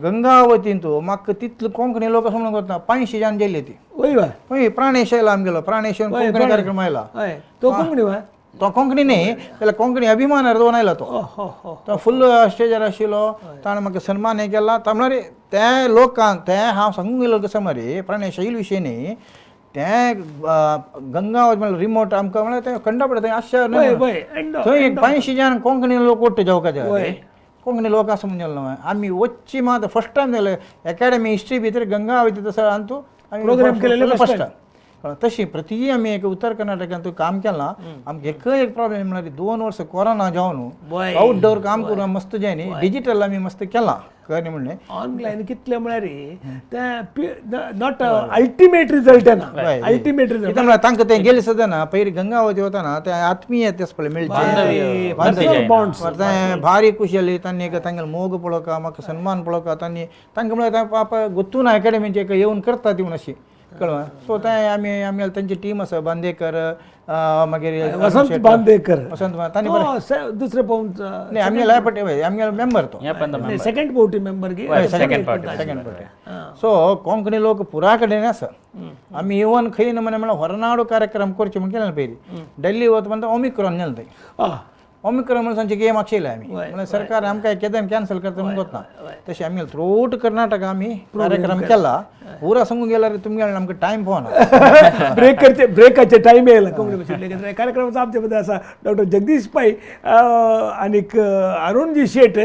गंगावतींत म्हाका तितलो कोंकणी लोक असो म्हणून वता 500 जाण गेल्ली ती. हय प्राणेश आयला आमगेलो, प्राणेश कोंकणी कार्यक्रम आयला तो कोंकणी तो कोंकणी न्ही जाल्यार कोंकणी अभिमान अर्दोवन आयला तो तो फुल स्टेजार आशिल्लो ताणें म्हाका सन्मान हें केला. तो म्हळ्यार ते लोकांक तें हांव सांगूंक गेलो कसो मरे प्राणेश शैल विशय न्ही तें गंगावती म्हळ्यार रिमोट आमकां म्हळ्यार तें खंड पडटा थंय आश्चर्य थंय एक 500 जाण कोंकणी लोक ओट्ट जावका कोंकणी लोक आसा म्हणून गेलो आमी वच्ची मात फर्स्ट टायम जालें एकाडेमी हिस्ट्री भितर गंगावती तसो अंतू प्रोग्राम केलेले फर्स्ट टायम. तशी प्रती आमी एक उत्तर कर्नाटकांत काम केलां. आमकां एकय एक प्रॉब्लेम म्हळ्यार 2 वर्सां कोरोना जावन आउटडोर काम करून मस्त जाय न्ही डिजिटल आमी मस्त केलां खरें म्हणलें ऑनलायन कितलें म्हळ्यार तें not ultimate result येना. अल्टिमेट रिजल्ट कितें म्हळ्यार तांकां तें गेले सुद्दां ना पयर गंगावती वतना तें आत्मीय तें पळय मेळचें तें भारी खुशी जाली. तांणी एक तांगेलो मोग पळोवका म्हाका सन्मान पळोवका तांणी तांकां म्हळ्यार पापा गोतून एकाडेमीचे एक येवन करता ती म्हूण अशी कळ्ळें. सो तें आमी आमगेले तांची टीम आसा बांदेकर मागीर वसंत बांदेकर वसंत तांणी दुसरे पावन न्ही आमगेले पटे आमगेलो मेंबर तो सेकंड पावटी मेंबर की सेकंड पावटी. सो कोंकणी लोक पुरा कडेन आसा. आमी इवन खंय न्हू म्हळ्यार होरनाडू कार्यक्रम करचे म्हण केलें पयलीं दिल्ली वता म्हणटा ओमिक्रॉन जालें थंय ओमिक्रॉन म्हणून सांगचे गेम आशिल्ले आमी म्हणल्यार सरकार आमकां केदन कॅन्सल करता म्हणून वतना तशें आमी थ्रूआउट कर्नाटक आमी कार्यक्रम केला. पुरा सांगूंक गेल्यार तुमगेले आमकां टायम पळोवना ब्रेक करचे ब्रेकाचे टायम येयला कोंकणी भाशेंतले कार्यक्रमाचो आमचे मदें आसा डॉक्टर जगदीश पै आनीक अरुणजी शेट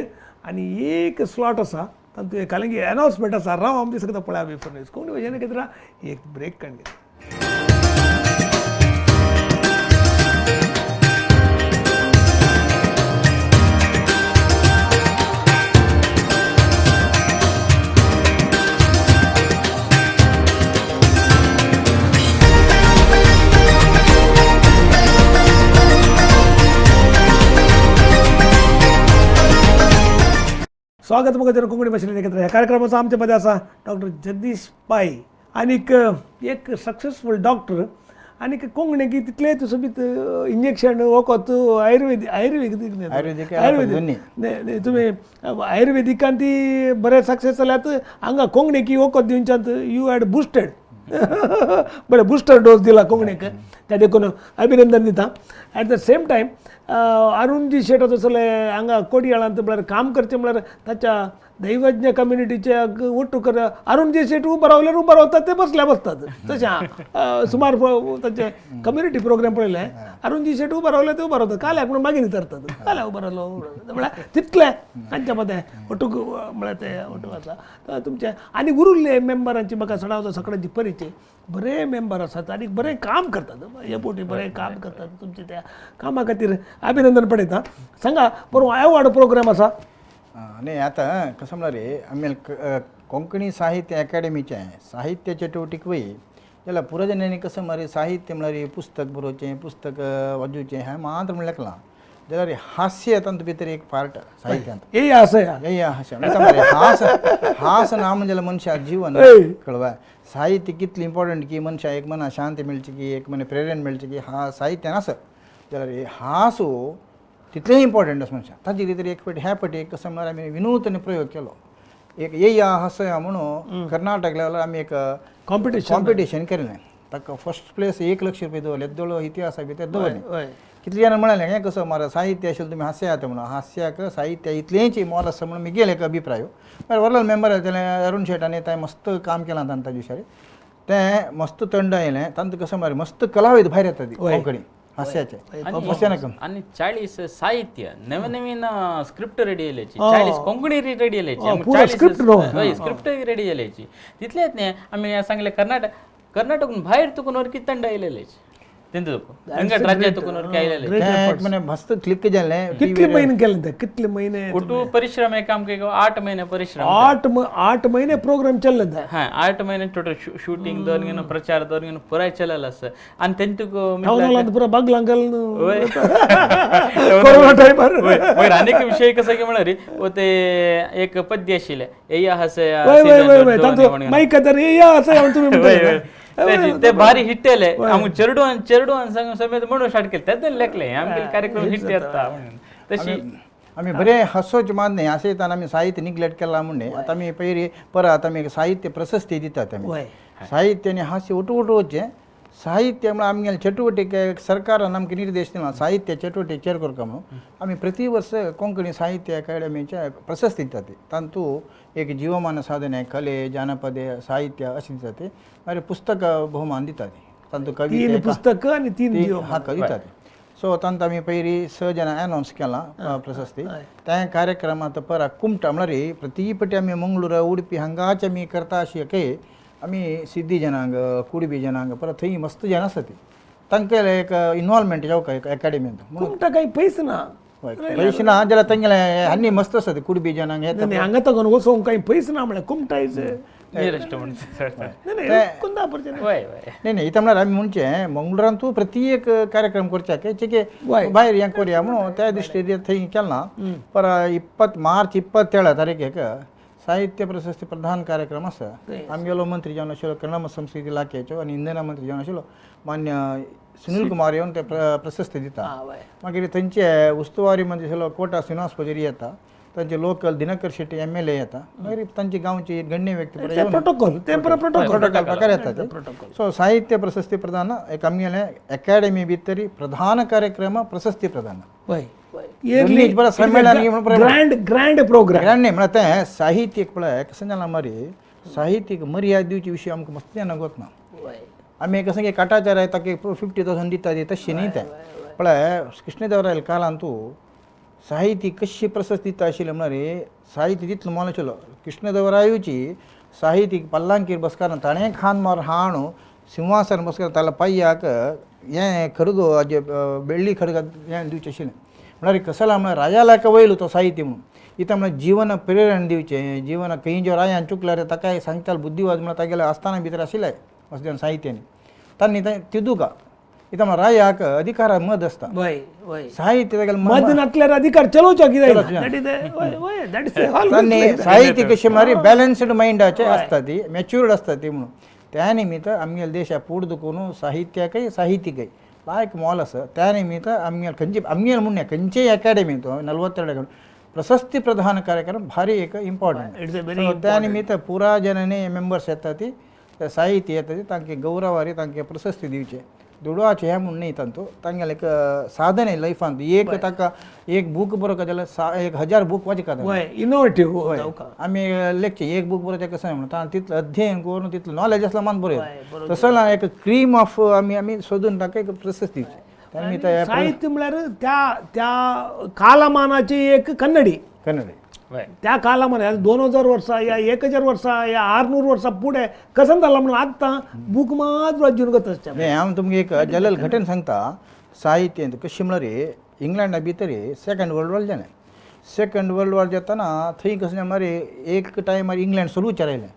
आनी एक स्लॉट आसा तातूंत कालंगी अनावन्समेंट आसा राव आमचे सगळं पळया बिफोर न्यूज कोंकणी भाशेन कितें एक ब्रेक काडून. स्वागत मुखार कोंकणी भाशेंतल्यान एकत्र ह्या कार्यक्रमाचो आमचे मदें आसा डॉक्टर जगदीश पै आनीक एक सक्सेसफूल डॉक्टर आनीक कोंकणी तितलें सोबीत इंजेक्शन वखद आयुर्वेदीक आयुर्वेदीक आयुर्वेदीक तुमी आयुर्वेदिकान ती बरें सक्सेस जाल्यात हांगा कोंकणीक वखद दिवच्यात you had boosted बरें बुस्टर डोस दिला कोंकणीक त्या देखून अभिनंदन दिता. At the same time Arunji Shet तसले हांगा कोडयाळांत म्हळ्यार काम करचें म्हळ्यार ताच्या दैवज्ञ कम्युनिटीचे ಒಟ್ಟು कर अरुणजी शेट उबो रावल्यार उबो रावतात ते बसल्या बसतात तशें सुमार तांचे कम्युनिटी प्रोग्राम पळयले अरुणजी शेट उबो रावले ते उबो रावतात काल्याक म्हणून मागीर विचारतात काल्या उबो रावलो म्हळ्यार तितलें तांच्या मदें ಒಟ್ಟು म्हळ्यार ते ಒಟ್ಟು आसा तुमचे आनी उरिल्ले मेंबरांची म्हाका सडावतो सगळ्यांची परिचय बरे मेंबर आसात आनी बरें काम करतात हे पोटी बरें काम करतात तुमचे त्या कामा खातीर अभिनंदन पडयता. सांगा बरो एवॉर्ड प्रोग्राम आसा न्ही आतां कसं म्हळ्यार आमी कोंकणी साहित्य एकाडेमीचें साहित्य चटुवटीक वय जाल्यार पुराजनांनी कसं मरे साहित्य म्हळ्यार पुस्तक बरोवचें पुस्तक वाजोवचें हें मात्र म्हणल्यार ना जाल्यार हास्य तातूंत भितर एक पार्ट साहित्यांत हे आसा हे हास्य हास हास ना म्हणजे मनशाक जीवन कळवा साहित्य कितलें इम्पॉर्टंट की मनशाक एक मना शांती मेळची की एक मना प्रेरणा मेळची की हा साहित्यान आसा. जाल्यार हांसो तितलें इम्पॉर्टंट आसा मनशाक ताजे भितर एक फावटी ह्या फावटी एक कसो म्हळ्यार आमी विनूतन प्रयोग केलो एक येया हसया म्हणून कर्नाटक लेवलार आमी एक कॉम्पिटिशन केलें ताका फर्स्ट प्लेस 1 लाख रुपये दवरले येदोळो इतिहासा भितर दवरले कितले जाणां म्हळें हें कसो मार साहित्य आशिल्लें तुमी हास्यात म्हणून हास्याक साहित्य इतलेंच मोल आसा म्हणून मी गेले एक अभिप्राय मागीर व्हडलो मेंबर जालें अरुण शेट आनी तें मस्त काम केलां तांच्या दिसांनी तें मस्त तंड आयलें तांकां कसो मार मस्त कलाविद भायर येता ती कोंकणी हास्याचे आनी 40 साहित्य नवीन नवीन स्क्रिप्ट रेडी जाल्याची 40 कोंकणी रेडी जाल्याची स्क्रिप्ट रेडी जाल्याची तितलेच न्ही आमी सांगले कर्नाटकून भायर तुकून वरकी तंड आयलेलेची तेंचे राज्यात तुकून वरकी आयलेले म्हणजे मस्त क्लिक जालें. कितले महिने केले ते कितले महिने ಒಟ್ಟು ಪರಿಶ್ರಮ आमकां 8 महिने परिश्रम 8 महिने प्रोग्राम चल्ले ते. हां 8 महिने टोटल शूटिंग दवरून प्रचार दवरून पुराय चलल आसा आनी तेंचे तुका पुरा बागलांगल कोरोना टायमार. मागीर आनीक विशय कसो की म्हळ्यार ते एक पद्य आशिल्लें येया हसया मायक तर येया हसया तुमी ते भारी हिट केले आमकां चेरडुवान चेरडुवान सांग समेत म्हणून स्टार्ट केले तेन्ना लेखले आमगे कार्यक्रम हिट येता म्हणून तशी आमी बरें हसोच मात न्ही अशें येताना आमी साहित्य निग्लेक्ट केलां म्हणून आतां आमी पयलीं परत आमी साहित्य प्रशस्ती दितात आमी साहित्य आनी हास्य उठू उठू वचचें साहित्य म्हळ्यार आमगेले चटुवटिके सरकारान आमकां निर्देश दिला साहित्य चटुवटिकेचेर करता म्हणून आमी प्रति वर्स कोंकणी साहित्य अकादमीचे प्रशस्ती दितात तातूंत एक जीवमान साधने कले जानपदे साहित्य अशें दितात मागीर पुस्तक भोवमान दितात तातूंत कविता पुस्तक आनी 3 हक्क दितात. सो तांत आमी पयलीं 6 जाणां अनावन्स केलां प्रशस्ती त्या कार्यक्रमांत परत कुमटा म्हळ्यार प्रति पटी आमी मंगळूर उडपी हांगाच आमी करता अशी एक आमी सिद्धी जनांग कुडबी जनांग परत थंय मस्त जाण आसा ती तांकां एक इनवॉल्वमेंट जावंक एक एकाडेमींत कुमटा कांय पयस ना पयस ना जाल्यार तांगेले आनी मस्त आसा ती कुडबी जनांग येता हांगा तगून वचोंक कांय पयस ना म्हळ्यार कुमटा is nearest म्हणून नाही नाही इथं म्हळ्यार आमी म्हणचें मंगळुरांतू प्रति एक कार्यक्रम करच्याक चेके भायर हें करया म्हणून त्या दृश्टीन थंय केलां. पर मार्च 27 तारखेक साहित्य प्रशस्ती प्रधान कार्यक्रम आसा. आमगेलो मंत्री जावन आशिल्लो कन्नड संस्कृती इलाख्याचो आनी इंधन मंत्री जावन आशिल्लो मान्य सुनील कुमार येवन ते प्रशस्ती दिता. मागीर थंयचे उस्तवारी मंत्री आशिल्लो कोटा श्रीनिवास पुजारी येता, तांचे लोकल दिनकर शेट्टी MLA येता, मागीर तांचे गांवचे गण्य व्यक्ती प्रोटोकॉल प्रकार येतात. सो साहित्य प्रशस्ती प्रधान एक आमगेले अकॅडमी भितर प्रधान कार्यक्रम प्रशस्ती प्रधान ग्रँड ग्रँड प्रोग्राम ग्रँड न्ही म्हळ्यार तें साहित्यीक पळय कशें जालां मरे साहित्यीक मर्याद दिवचे विशय आमकां मस्त जाणां गोत ना. आमी कसं की काटाचार आहे ताका 50,000 दिता ती तशें न्ही तें पळय कृष्णदेवरायल कालांतू साहित्य कशी प्रशस्ती दिता आशिल्लें म्हळ्यार साहित्य तितलो मोल आशिल्लो. कृष्णदेवरायूची साहित्यीक पल्लांकीर बसकार ताणें खान मार हाणू सिंहासन बसकार ताका पांयाक हें खडग बेळ्ळी खडग हें दिवचें आशिल्लें. म्हळ्यार कसला म्हळ्यार राजालाक वयलो तो साहित्य म्हणून इथं म्हळ्यार जीवन प्रेरण दिवचें जीवन खंय जो रायान चुकल्यार ताकाय सांगतालो बुद्धिवाद म्हळ्यार तागेले आस्थाना भितर आशिल्लें अशें साहित्यानी तांणी तिदुका इथं म्हळ्यार रायाक अधिकार मद आसता साहित्य तागेलें मद नासल्यार अधिकार चलोवचो कित्याक तांणी साहित्य कशें म्हळ्यार बॅलन्स्ड मायंडाचें आसता ती मॅच्युर्ड आसता ती म्हणून त्या निमित्त आमगेल्या देशा पूड दुखून साहित्याकय साहित्यिकय लायक मोल आसा. त्या निमित्त आमगेले खंयचे आमगेले म्हणून खंयचेय अकॅडमींत 42 प्रशस्ती प्रधान कार्यक्रम भारी एक इम्पॉर्टंट. त्या निमित्त पुरा जनांनी मेंबर्स येता ती साहित्य येता ती तांकां गौरवारी तांकां प्रशस्ती दिवचे दुडवाचें हें म्हूण न्ही तांतू तांगेलें एक साधन आहे लायफांत एक ताका एक बूक बरोवंक जाल्यार 1000 बूक वाचता इनोवेटीव आमी लेखचे एक बूक बरोवचें कशें म्हणून तितलें अध्ययन करून तितलें नॉलेज आसल्यार मान बरोवं तसो ना एक क्रीम ऑफ आमी आमी सोदून ताका एक प्रशस्ती दिवची. साहित्य म्हळ्यार त्या त्या कालमानाची एक कन्नडी कन्नडी त्या कालामध्ये 2000 वर्सां या 1000 वर्सां या 600 वर्सां फुडें कसं जालां म्हणून आतां बूक मात वाचून गत आसता. हांव तुमकां एक जलल घटन सांगता साहित्यांत कशें म्हळ्यार इंग्लंडा भितर सेकंड वर्ल्ड वॉर जालें. सेकंड वर्ल्ड वॉर जातना थंय कशें मरे एक टायमार इंग्लंड सलूचेर आयलें.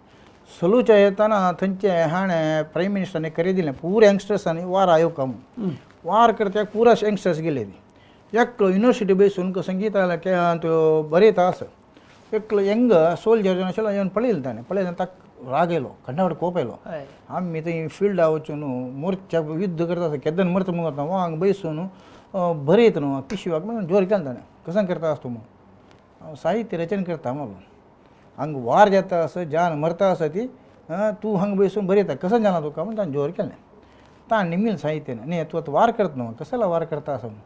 सलूचेर येतना थंयचे हाणें प्रायम मिनिस्टरांनी खरें दिलें पुरा यंगस्टर्सांनी वार आयोका म्हणून वार करता पुरा यंगस्टर्स गेले ती एकलो युनिवर्सिटी बसून संगीता बरयता आसा एकलो यंग सोल्जर जावन आशिल्लो येवन पळयलें ताणें पळयलें ताका राग येयलो खंडाफट कोप येयलो. आमी थंय फिल्डा वचून मोर्चा युद्ध करता आसा केदन मरता म्हणून वता हांगा बसून बरयता न्हू पिशवाक म्हणून जोर केला ताणें कसं करता आसतो म्हणून हांव साहित्य रचन करता म्हणून हांगा वार जाता आसा जान मरता आसा ती तूं हांगा बसून बरयता कसं जाणा तुका म्हणून ताणें जोर केलें. ताणें निमगेलें साहित्य न्ही तूं आतां वार करता न्हू कसाला वार करता आसा म्हणून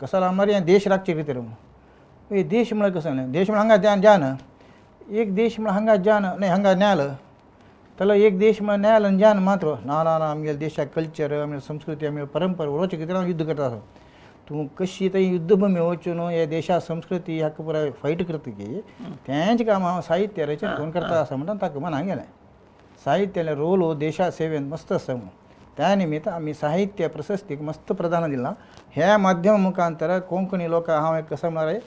कसाला आमदार हें देश राखचे खातीर म्हणून. हे देश म्हळ्यार कसं न्ही देश म्हळ्यार हांगा जान जान एक देश म्हळ्यार हांगा जान न्ही हांगा न्याल त्याला एक देश म्हळ्यार न्याल आनी जान मात्र ना ना ना आमगेले देशाक कल्चर आमगे संस्कृती आमगे परंपरा उलोवचे खातीर हांव युद्ध करता आसा. तूं कशी थंय युद्धभूमी वचून ह्या देशा संस्कृती हाका पुराय फायट करता की तेंच काम हांव साहित्य रचन कोण करता आसा म्हणटा ताका मना गेलें. साहित्याले रोल हो देशा सेवेन मस्त आसा म्हणून त्या निमित्त आमी साहित्य प्रशस्तीक मस्त प्रधान दिलां. ह्या माध्यम मुखांतर कोंकणी लोक हांव एक कसं म्हळ्यार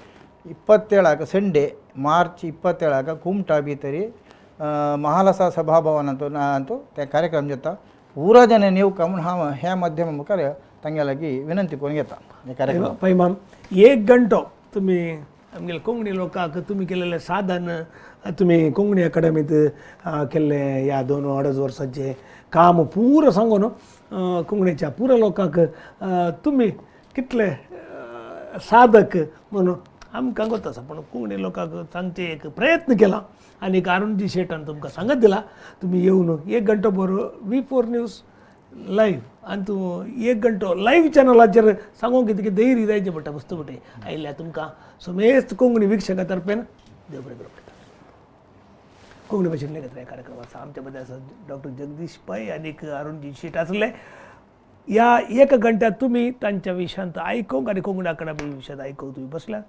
27 संडे मार्च 27 कुमटा भितरी महालसा सभाभवनांत ते कार्यक्रम जाता पुरा जन नेवका म्हूण हांव ह्या माध्यमा मुखार तांगे लागीं विनंती करून घेता हे कार्यक्रम. पै माम एक घंटो तुमी आमगेले कोंकणी लोकांक तुमी केलेलें साधन तुमी कोंकणी अकाडमीत केल्लें ह्या 2-2.5 वर्सांचें काम पुरो सांगून कोंकणीच्या पुरो लोकांक तुमी कितले साधक म्हणून आमकां गोत आसा पूण कोंकणी लोकांक सांगचे एक प्रयत्न केला आनी अरुणजी शेटान तुमकां सांगत दिला तुमी येवन एक घंटो बरो V4 news live आनी तूं एक घंटो लायव्ह चॅनलाचेर सांगूंक कितें की धैर्य जायचें पडटा वस्तू पटे आयिल्ल्या तुमकां समेस्त कोंकणी विक्षका तर्फेन देव बरें करूं पडटा. कोंकणी भाशेन लेगीत ह्या कार्यक्रम आसा आमच्या मदें आसा डॉक्टर जगदीश पै आनी अरुणजी शेट आसले. ह्या एक घंट्यात तुमी तांच्या विशयांत आयकूंक आनी कोंकणी अकादमी विशयांत आयकूंक तुमी बसल्यात.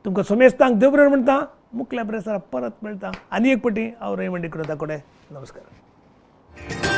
तुमकां समेस्तांक देव बरें म्हणटा मुखल्या प्रेसार परत मेळटा आनी एक पटी हांव रेमंड डिक्रोजा कडेन. नमस्कार.